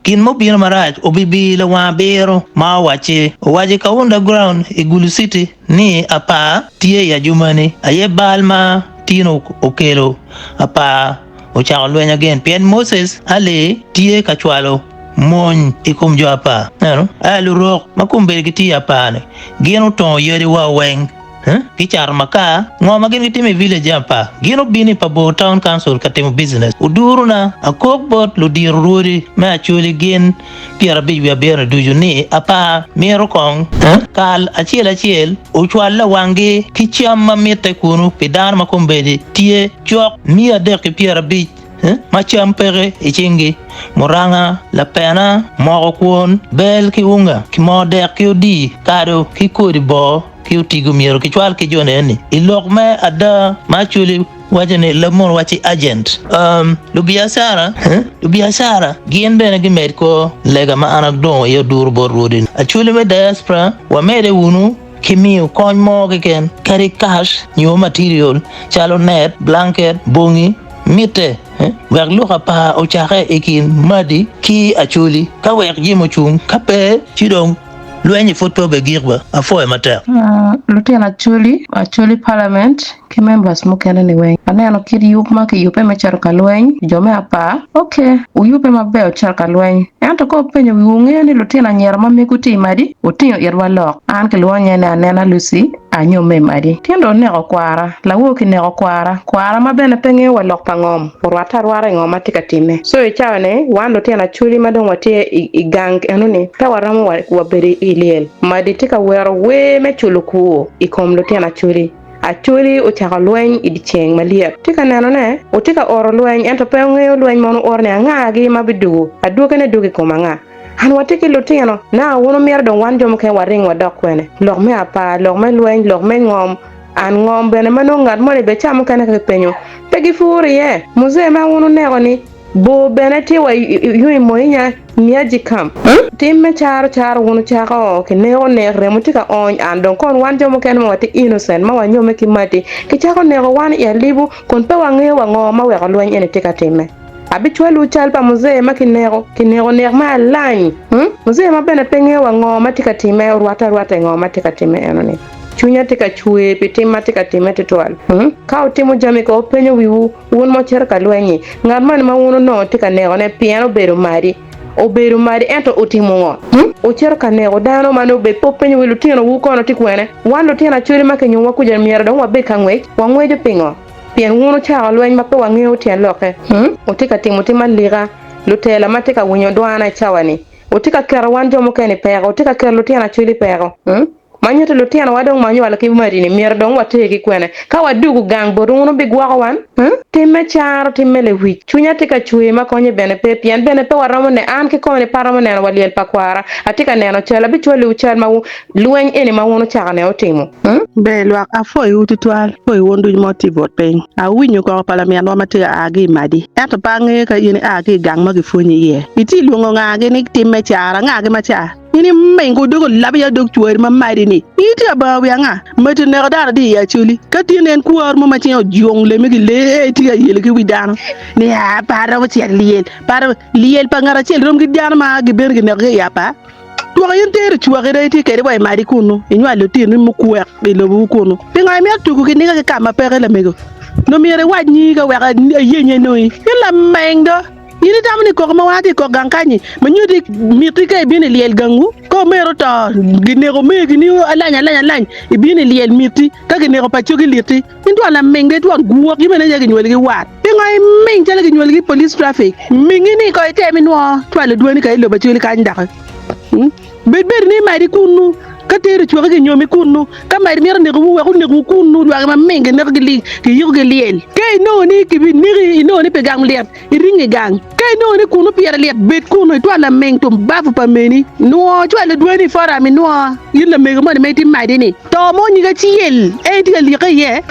Gin ma obino marac obibi lawang abiro ma owacci owaco i Kaunda Ground i Gulu City ni apar tye i Adjumani aye bal ma Tino okelo apar ocako lweny again pien Moses Ali tye ka cwalo mony i kom jo apar. Neno, aya lurok ma kombeddi gitye i apar-ni gin otongo yadi wa weng. Gicato makar. Ngo ma gin gitimo i village apar? Gin obino i Pabor Town Council ka timo business. Odurona akok bot ludiro rwodi me Acholi gin 57 ni ducu ni apar mito kong kal acel acel ocwal lawanggi ki cam ma mitte kunu pi dano ma kombeddi tye cok 350 ma cam peke i cinggi, muranga, lapena, moko kwon, bel ki unga, ki moo dek ki odii, kado ki kodi boo. ki otigo myero kicwal ki joni eni i lok me ada ma Acholi waco ni lamon wacci agent. Um, lubiacara, eh? Lubiacara gin bene gimed ko lega ma an adongo iye oduro bot rwodi. Acholi me diaspora wamede wunu ki miyo kony mo keken kadi cash nyo material calo net, blanket, bongi, mitte eh? Wek lok apar ocake i kin Madi ki Acholi ka wek jami ocung ka pe ci dong Lweny-nyi pud pe obegik ba. Apwoyo matek. Lutino Acholi, Acholi Parliament ki members mukene ni weng aneno kit yub ma kiyube me cito ka lweny jo me apar ok wuyube maber wucito ka lweny ento ka wupenyo wiwu wungeyo ni lutino anyira ma megu tye i madi wutingo itwa lok an kilwongo nyinge ni Anena Lucy anyomme i madi tin dong oneko kwara lawor kineko kwara kwara ma bene pe ngeyo wa lok pa ngom orwatte arwata i ngo ma tye ka timme. So i cawa ni wan lutino Acholi ma dong watye i gang eno ni pe waromo wa bedo i lyel. Madi tye ka wero wer me culo kwor i kom lutino Acholi. Acholi ocako lweny i dyeceng malyet. Tye ka neno ne, wutye ka oro lweny ento pe wungeyo lweny mono wuoro ni anga-gi ma bidugo, adwogine dwogo i kom anga. An watye ki lutino, naka wun wumito dong wan jo mukene waring wadok kwene. Lok me apar, lok me lweny, lok me ngom, An ngom bene ma nongo ngat moni bene ca mukene ka kipenyo pe gipuro iye. Muzee ma wun wuneko ni bor bene tye wa yung i Moinya Niaji Camp. Tim me caro caro wun wucako kineko nek remo tye ka ony an dong kon wan jo mukene ma watye innocent ma wanyome ki Mati kicako neko wan i alibu kun pe wangeyo wa ngo ma weko lweny eni tye ka time. Abicwalowu cal pa muzee ma kineko, kineko nek ma alany. Muzee ma bene pe ngeyo wa ngo ma tye ka time orwatte arwata i ngo ma tye ka time eno ni. Cwinya tye ka cwer pi tim ma tye ka timme tutwal. Ka wutimo jami ka wupenyo wiwu, wun ma wucito ka lweny-nyi, ngat moni ma wun onongo tye ka nekone pien obedo madi? Obedo madi ento otimo ngo? Wucito ka neko dano ma nongo bed pe wupenyo wi lutinowu kono tye kwene? Wan lutino Acholi ma kinyumowa kuca myero dong wabed ka ngwec? Wangweco pingo? Pien wun wucako lweny ma pe wangeyo tyen lokke. Wutye ka timo tim alika, lutela ma tye ka winyo dwana i cawa-ni. Wutye ka keto wan jo mukene i peko. Wutye ka keto lutino Acholi i peko. Ma nyuto lutinowa dong ma onywalo ki madi ni myero dong water ki kwene. Ka wadugu gang botwu wun wubigwoko wan? Tim me caro, tim me lewic. Cwinya tye ka cwer ma konye bene pe, pien bene pe waromo ne an kikome ni pe aromo neno wa lyel pa kwara. Atye ka neno cal, abicwalliwu cal ma lweny eni ma wun wucako ne otimo. Ber lwak, apwoyowu tutwal, apwoyo wun ducu ma wutye i but piny. Awinyo koko pa laminwa ma tye ka a ki i madi, ento pe angeyo ka in ia ki i gang ma gipwonyi iye. Itye lwongo ngagi ni tim me caro? Angagi ma car? In imingo dog olab ya dog cwari ma madi ni, In itye abanga wi anga? Mati oneko dano adi i Acholi? Ka tye nen kwar mo ma cinge ojung leme ki lee tye ka yelo ki wi dano ni aa pe aromo cito lyel, pe aromo lyel pa ngat acel rom ki dano ma gibino gineko ki i apar. Twok in tero cwaki dong itye kwede wa i madi kunnu, inywalo litini mukwek i lobowu kunnu. Pingo imito tugo kiniga ki ka ma peke lamego? Nongo myero iwac nyingi ka wek ayenye nongi. In lameng do! In itamo ni koko ma wan atye i kok gang kany-nyi ma nyutti miti ka ibino i lyel gangwu? Ka omero oto, gineko omegini alany alany alany, ibino i lyel miti, ka gineko pacogi liti. In twon laming dong itwon gwok jami ene aye ginywali ki wat. Pingo iming calo ginywali ki police traffic? Mingi ni ko item inwo cwalo dwani ka i lobo acwali kany doki. Bed bed ni imadi kunnu ka teri ocwaki kinyomi kunnu ka madi mito nekowu wek onekwu kunnu lwaki ma ming gineko giyiko ki lyel. Ka inongo ni kibineki inongo ni pi gang lyet Iring i gang. Ka inongo ni kunu pire lit, bed kunu itwal laming tumbafu pa meni. Nwo cwalo dwani i foram inwo in lamego moni ma itye madi ni. To mo nyige acel en itye ka like iye.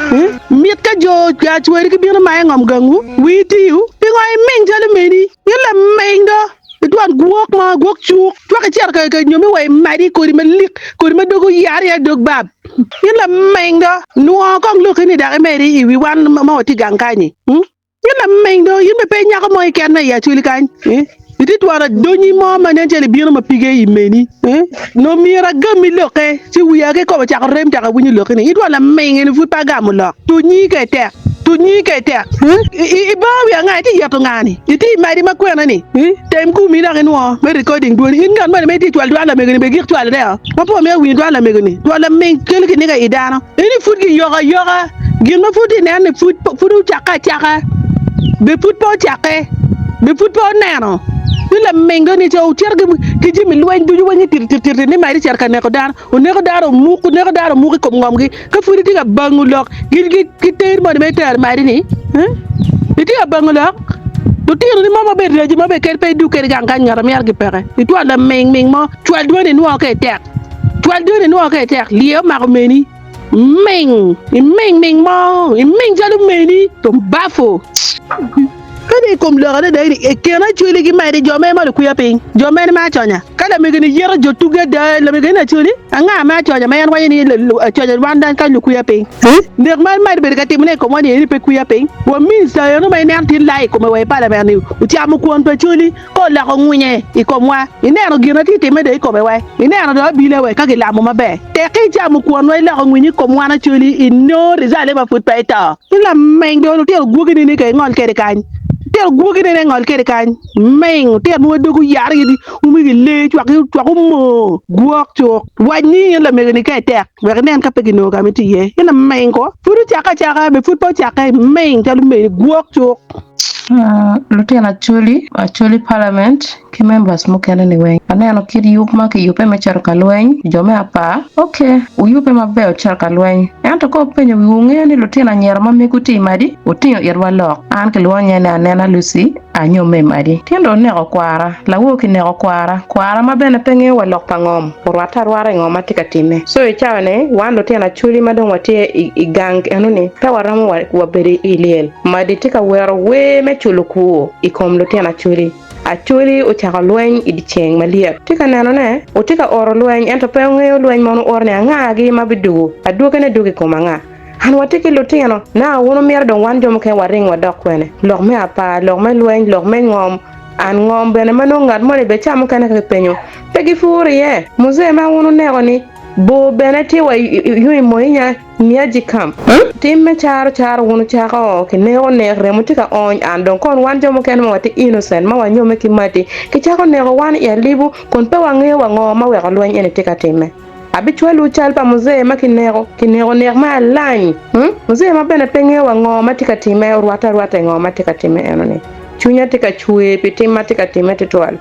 Mit ka jo acwari gibino mayo ngom gangwu, wii tiyo. Pingo iming calo meni? In laming do, itwon gwok mo, gwok cuk. Cwak icito ka nyomi wa i madi kodi malik, kodi ma doge oyare iye dog bab. In laming do, nwo kong lokki ni dok imedi i wi wan ma watye gang kanyi. In laming do, in bene pe inyako mo keken ma i Acholi kany. Itye twero adonyi mo ma nen calo ibino ma pige i meni. Nongo myero agammi lokke, ci wiya kikome ocako rem cako awinyo lokki ni, Itwero laming eni pud pe agamo lok. Tuc nyingi ka itek. Tuc nyingi ka itek. Ibongo wi anga? Itye yeto nga ni? Itye i madi ma kwena ni? Tem gumi dok inwo me recording dwoni. In ngat moni ma itye cwalo dwal lamego ni bene gik cwalo ne o. Ma pe wamito winyo dwal lamego ni. Dwal laming kelo kiniga i dano. Eni pud giyoko ayoka. Gin ma pud inen ni pud pud ocakke acaka, be pud pe ocakke, be pud pe oneno ni laming dong ni co ocito ki jami lweny ducu weng tirtirtir ni madi cito ka neko dano, oneko dano omuk, oneko dano omuk i kom ngomgi ka pud itye ka bango lok ki ter moni ma itero madi ni itye ka bango lok lutino ni mo ma bene raci ma bene kadi pe idug kede gang kany ngat myero gipeke itwal laming ming mo cwal dwani inwo ka itek cwal dwani inwo ka itek lye omako meni. Ming! Iming ming mo! Iming calo meni! Tumbafo! Ka dong i kom lok adada eni, i kine Acholi ki medi jo mene ma lukwiya piny? Jo mene ma aconya? Ka lamego-ni yito jo tugi ada, lamego eni Acholi? Anga ma aconya ma en waco ni aconya wan dano kany lukwiya piny? Nek ma medi bedo ka timone i komwa ni eni pe kwiya piny? Wa minista eno ma ineno tye lai i kome wa i palament ni ocamo kwon pa Acholi. Ka oloko ngwinye i komwa, ineno gin ma tye ka timme dong i kome wai? Ineno dong abila wai ka gilamo maber? Tekki icamo kwonwa iloko ngwinye i kom wan Acholi, inongo rijalle ma pud pe ito. In laming dong lutino gwogi nini ka ingol kede kany. Lutino gwogi nene ingol kede kany. Ming, lutino mogo dogi oyare gin umi gilee cwak cwak omoo gwok cuk. Wac ni in lamego ni ka itek wek inen ka pe ginongo ka ma itye iye. In laming ko. Pud ocakke acaka be pud pe ocakke. Ming calo meni gwok cuk. Lutino Acholi, Acholi Parliament ki members mukene ni weng aneno kit yub ma kiyube me cito ka lweny jo me apar ok wuyube maber wucito ka lweny ento ka wupenyo wiwu wungeyo ni lutino anyira ma mego tye i madi wutingo itwa lok an kilwongo nyinga ni Anena Lucy anyomme i madi tin dong oneko kwara lawor kineko kwara kwara ma bene pe ngeyo wa lok pa ngom orwatte arwata i ngo ma tye ka timme so i cawa ni wan lutino Acholi ma dong watye i gang eno ni pe waromo wa bedo i lyel Madi tye ka wero wer me culo kwor i kom lutino Acholi. Acholi ocako lweny i dyeceng malyet. Tye ka nenone, wutye ka oro lweny ento pe wungeyo lweny ma wun wuro-ni angagi ma bidugo, adwogine dwogo i kom anga. An watye ki lutino, naka wun wumito dong wan jo mukene waring wadok kwene. Lok me apar, lok me lweny, lok me ngom, an ngom bene ma nongo ngat moni bene ca mukene ka kipenyo pe gipuro iye. Muzee ma wun wuneko-ni bor bene tye wa yung i Moinya. Niaji Camp. Tim me caro caro wun wucako ki neko nek remo tye ka ony an dong kon wan jo mukene ma watye innocent ma wanyome ki Mati kicako neko wan i alibu kun pe wangeyo wa ngo ma weko lweny eni tye ka time. Abicwalwu cal pa muzee ma kineko kineko nek ma alany muzee ma bene pe ngeyo wa ngo ma tye ka time orwatte arwata i ngo ma tye ka time eno ni. Cwinya tye ka cwer pi tim ma tye ka time tutwal.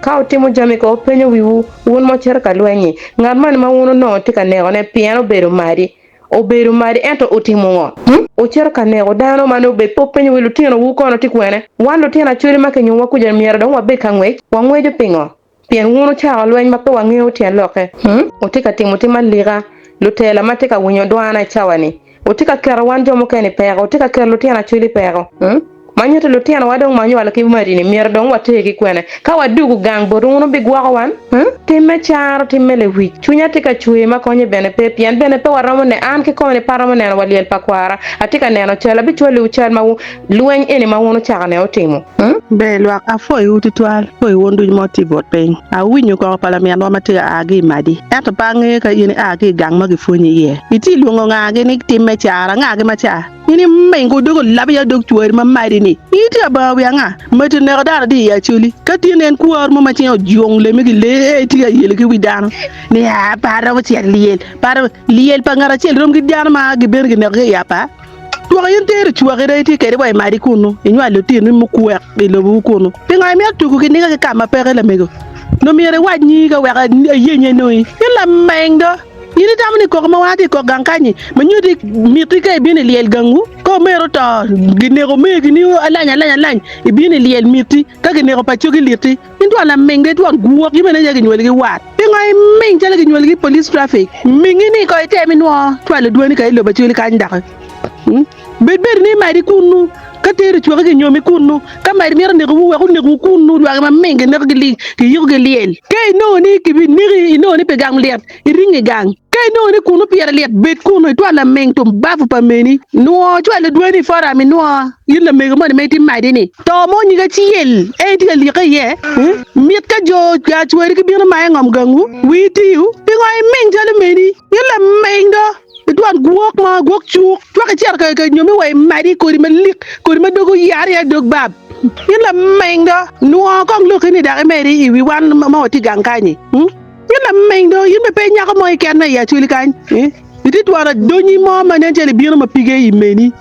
Ka wutimo jami ko wupenyo wiwu Wun ma wucito ka lweny-nyi, ngat moni ma wun onongo tye ka nekone pien obedo madi, obedo madi ento otimo ngo? Wucito ka neko dano ma nongo bed pe wupenyo wi lutinowu kono tye kwene? Wan lutino Acholi ma kinyumowa kuca myero dong wabed ka ngwec? Wangweco pingo? Pien wun wucako lweny ma pe wangeyo tyen lokke. Wutye ka timo tim alika, lutela ma tye ka winyo dwana i cawa-ni. Wutye ka keto wan jo mukene i peko, wutye ka keto lutino Acholi i peko. Ma nyuto lutinowa dong ma onywalo ki madi-ni myero dong watergi kwene? Ka wadugo gang botwu wun wubigwoko wan? Tim me caro, tim me lewic. Cwinya tye ka cwer ma konye bene pe, pien bene pe waromo ne, an kikome ni pe aromo neno wa lyel pa kwara. Atye ka neno cal, abicwalliwu cal ma lweny eni ma wun wucako-ni otimo. Ber lwak, apwoyowu tutwal, apwoyo wun ducu ma wutye i but piny. Awinyo koko pa laminwa ma tye ka a ki i Madi, ento pe angeyo ka in ia ki i gang ma gipwonyi iye. Itye lwongo ngagi ni tim me cara? Ngagi ma ca? In imingo dog olab ya dog cwari ma madi-ni. In itye ka bango wi anga? Mati oneko dano adi i Acholi? Ka tin en kwar mo ma cinge ojung leme ki lee, en tye ka yelo ki wi dano ni, Aa, pe aromo cito i lyel. Pe aromo. Lyel pa ngat acel rom ki dano ma gibino ginekogi i apa. Twok in tero cwaki dong itye kwede wa i madi kunnu, inywalo litini mukwek i lobowu kunnu. Pingo imito tugo kiniga ki ka ma peke lamego? Nongo myero iwac nyingi ka wek ayenye nongi. In lameng do! In itamo ni koko ma wan atye i kok gang kany-nyi ma nyutti miti ka ibino i lyel gangwu? Ka omero oto, gineko omegini alany alany alany, ibino i lyel miti, ka gineko pacogi liti. In twon laming dong itwon gwok in bene aye ginywali ki wat. Pingo iming calo ginywali ki police traffic? Mingi ni ko item inwo cwalo dwani ka i lobo acwali kany doki. Bed bed ni imadi kunnu ka teri cwaki ginyomi kunnu ka madi mito nekowu wek onekowu kunnu lwaki ma ming gineko gi giyiko gi lyel. Ka inongo ni kibineki inongo ni pi gang lyet iring i gang. Ka inongo ni kunnu pire lyet bed kunnu itwal laming tum bafu pa meni. Nwo cwalo dwani i forum inwo in lamego moni ma itye madi ni. To mo nyige acel en tye ka like iye. Mit ka jo acwari gibino mayo ngom gangwu, wii tiyo. Pingo iming calo meni? In laming do, itwon gwok mo, gwok cuk. Cwak icito ka ka nyomi wa imadi kodi malik, kodi ma dogi oyare iye dog bab. In laming do, nwo kong lokki ni dok imedi i wi wan ma watye gang kany-nyi. In laming do, in bene pe inyako mo keken ma i Acholi kany. Itye twero adonyi mo ma nen calo ibino ma pige i meni.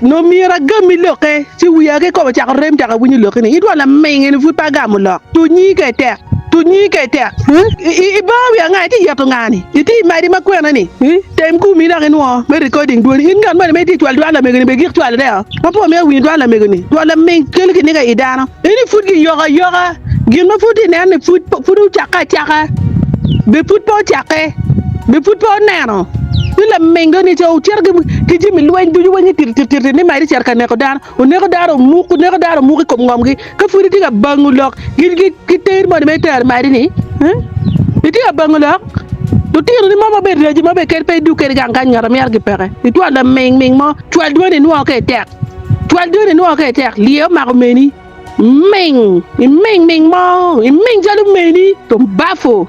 Nongo myero agammi lokke, ci wiya kikome ocako rem cako awinyo lokki ni, Itwero laming eni pud pe agamo lok. Tuc nyingi ka itek. Tuc nyingi ka itek. Ibongo wi anga? Itye yeto nga-ni? Itye i madi ma kwena-ni? Tem gumi dok inwo me recording dwoni. In ngat moni ma itye cwalo dwan lamego-ni bene gik cwalone o. Ma pe wamito winyo dwan lamego-ni. Dwan laming kelo kiniga i dano. Eni pud giyoko ayoka, gin ma pud ineno ni pud pud ocakke acaka, be pud pe ocakke, be pud pe oneno. Ni laming dong ni co ocito ki ki jami lweny ducu weng itiritiri ni madi cito ka neko dano, oneko dano omuk, oneko dano omuk i kom ngomgi. Ka pud itye ka bango lok gi gi ki ter moni ma itero madi ni, eh, itye ka bango lok, lutinoni mo ma bene raci ma bene kadi pe idug kede gang kany ngat a myero gipeke. Itwal laming ming mo, cwal dwani inwo ka itek. Cwal dwoni inwo ka itek, lye omako meni. Ming, iming ming mo, iming calo meni, tumbafo.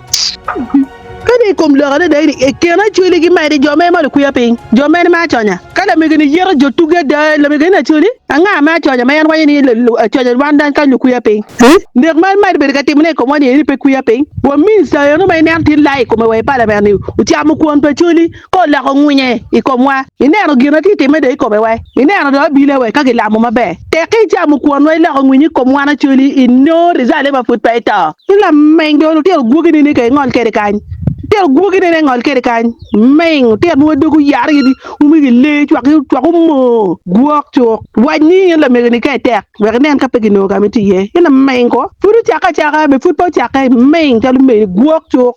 Ka dong i kom lok adada eni, i kine Acholi ki medi jo mene ma lukwiya piny? Jo mene ma aconya? Ka lamego-ni yito jo tugi ada, lamego-ni Acholi? Anga ma aconya ma en waco ni aconya wan dano kany lukwiya piny? Nek ma madi bedo ka timone i komwa ni eni pe kwiya piny? Wa minista eno ma ineno tye lai i kome wa i palament ni ocamo kwon pa Acholi. Ka oloko ngwinye i komwa, ineno gin ma tye ka timme dong i kome wai? Ineno dong abila wai ka gilamo maber? Tek icamo kwon wa iloko ngwinye i kom wan Acholi, inongo rizale ma pud pe ito. In laming dong lutino gwoki nene ka ingol kede kany. Lutino gwoki nene ingol kede kany. Ming, lutino mogo dog oyare gin umi gi lee cwak cwak omoo gwok cuk. Wac ni in lamego ni ka itek wek inen ka pe ginongo ka ma itye iye. In laming ko. Pud ocakke acaka be pud pe ocakke. Ming calo meni gwok cuk.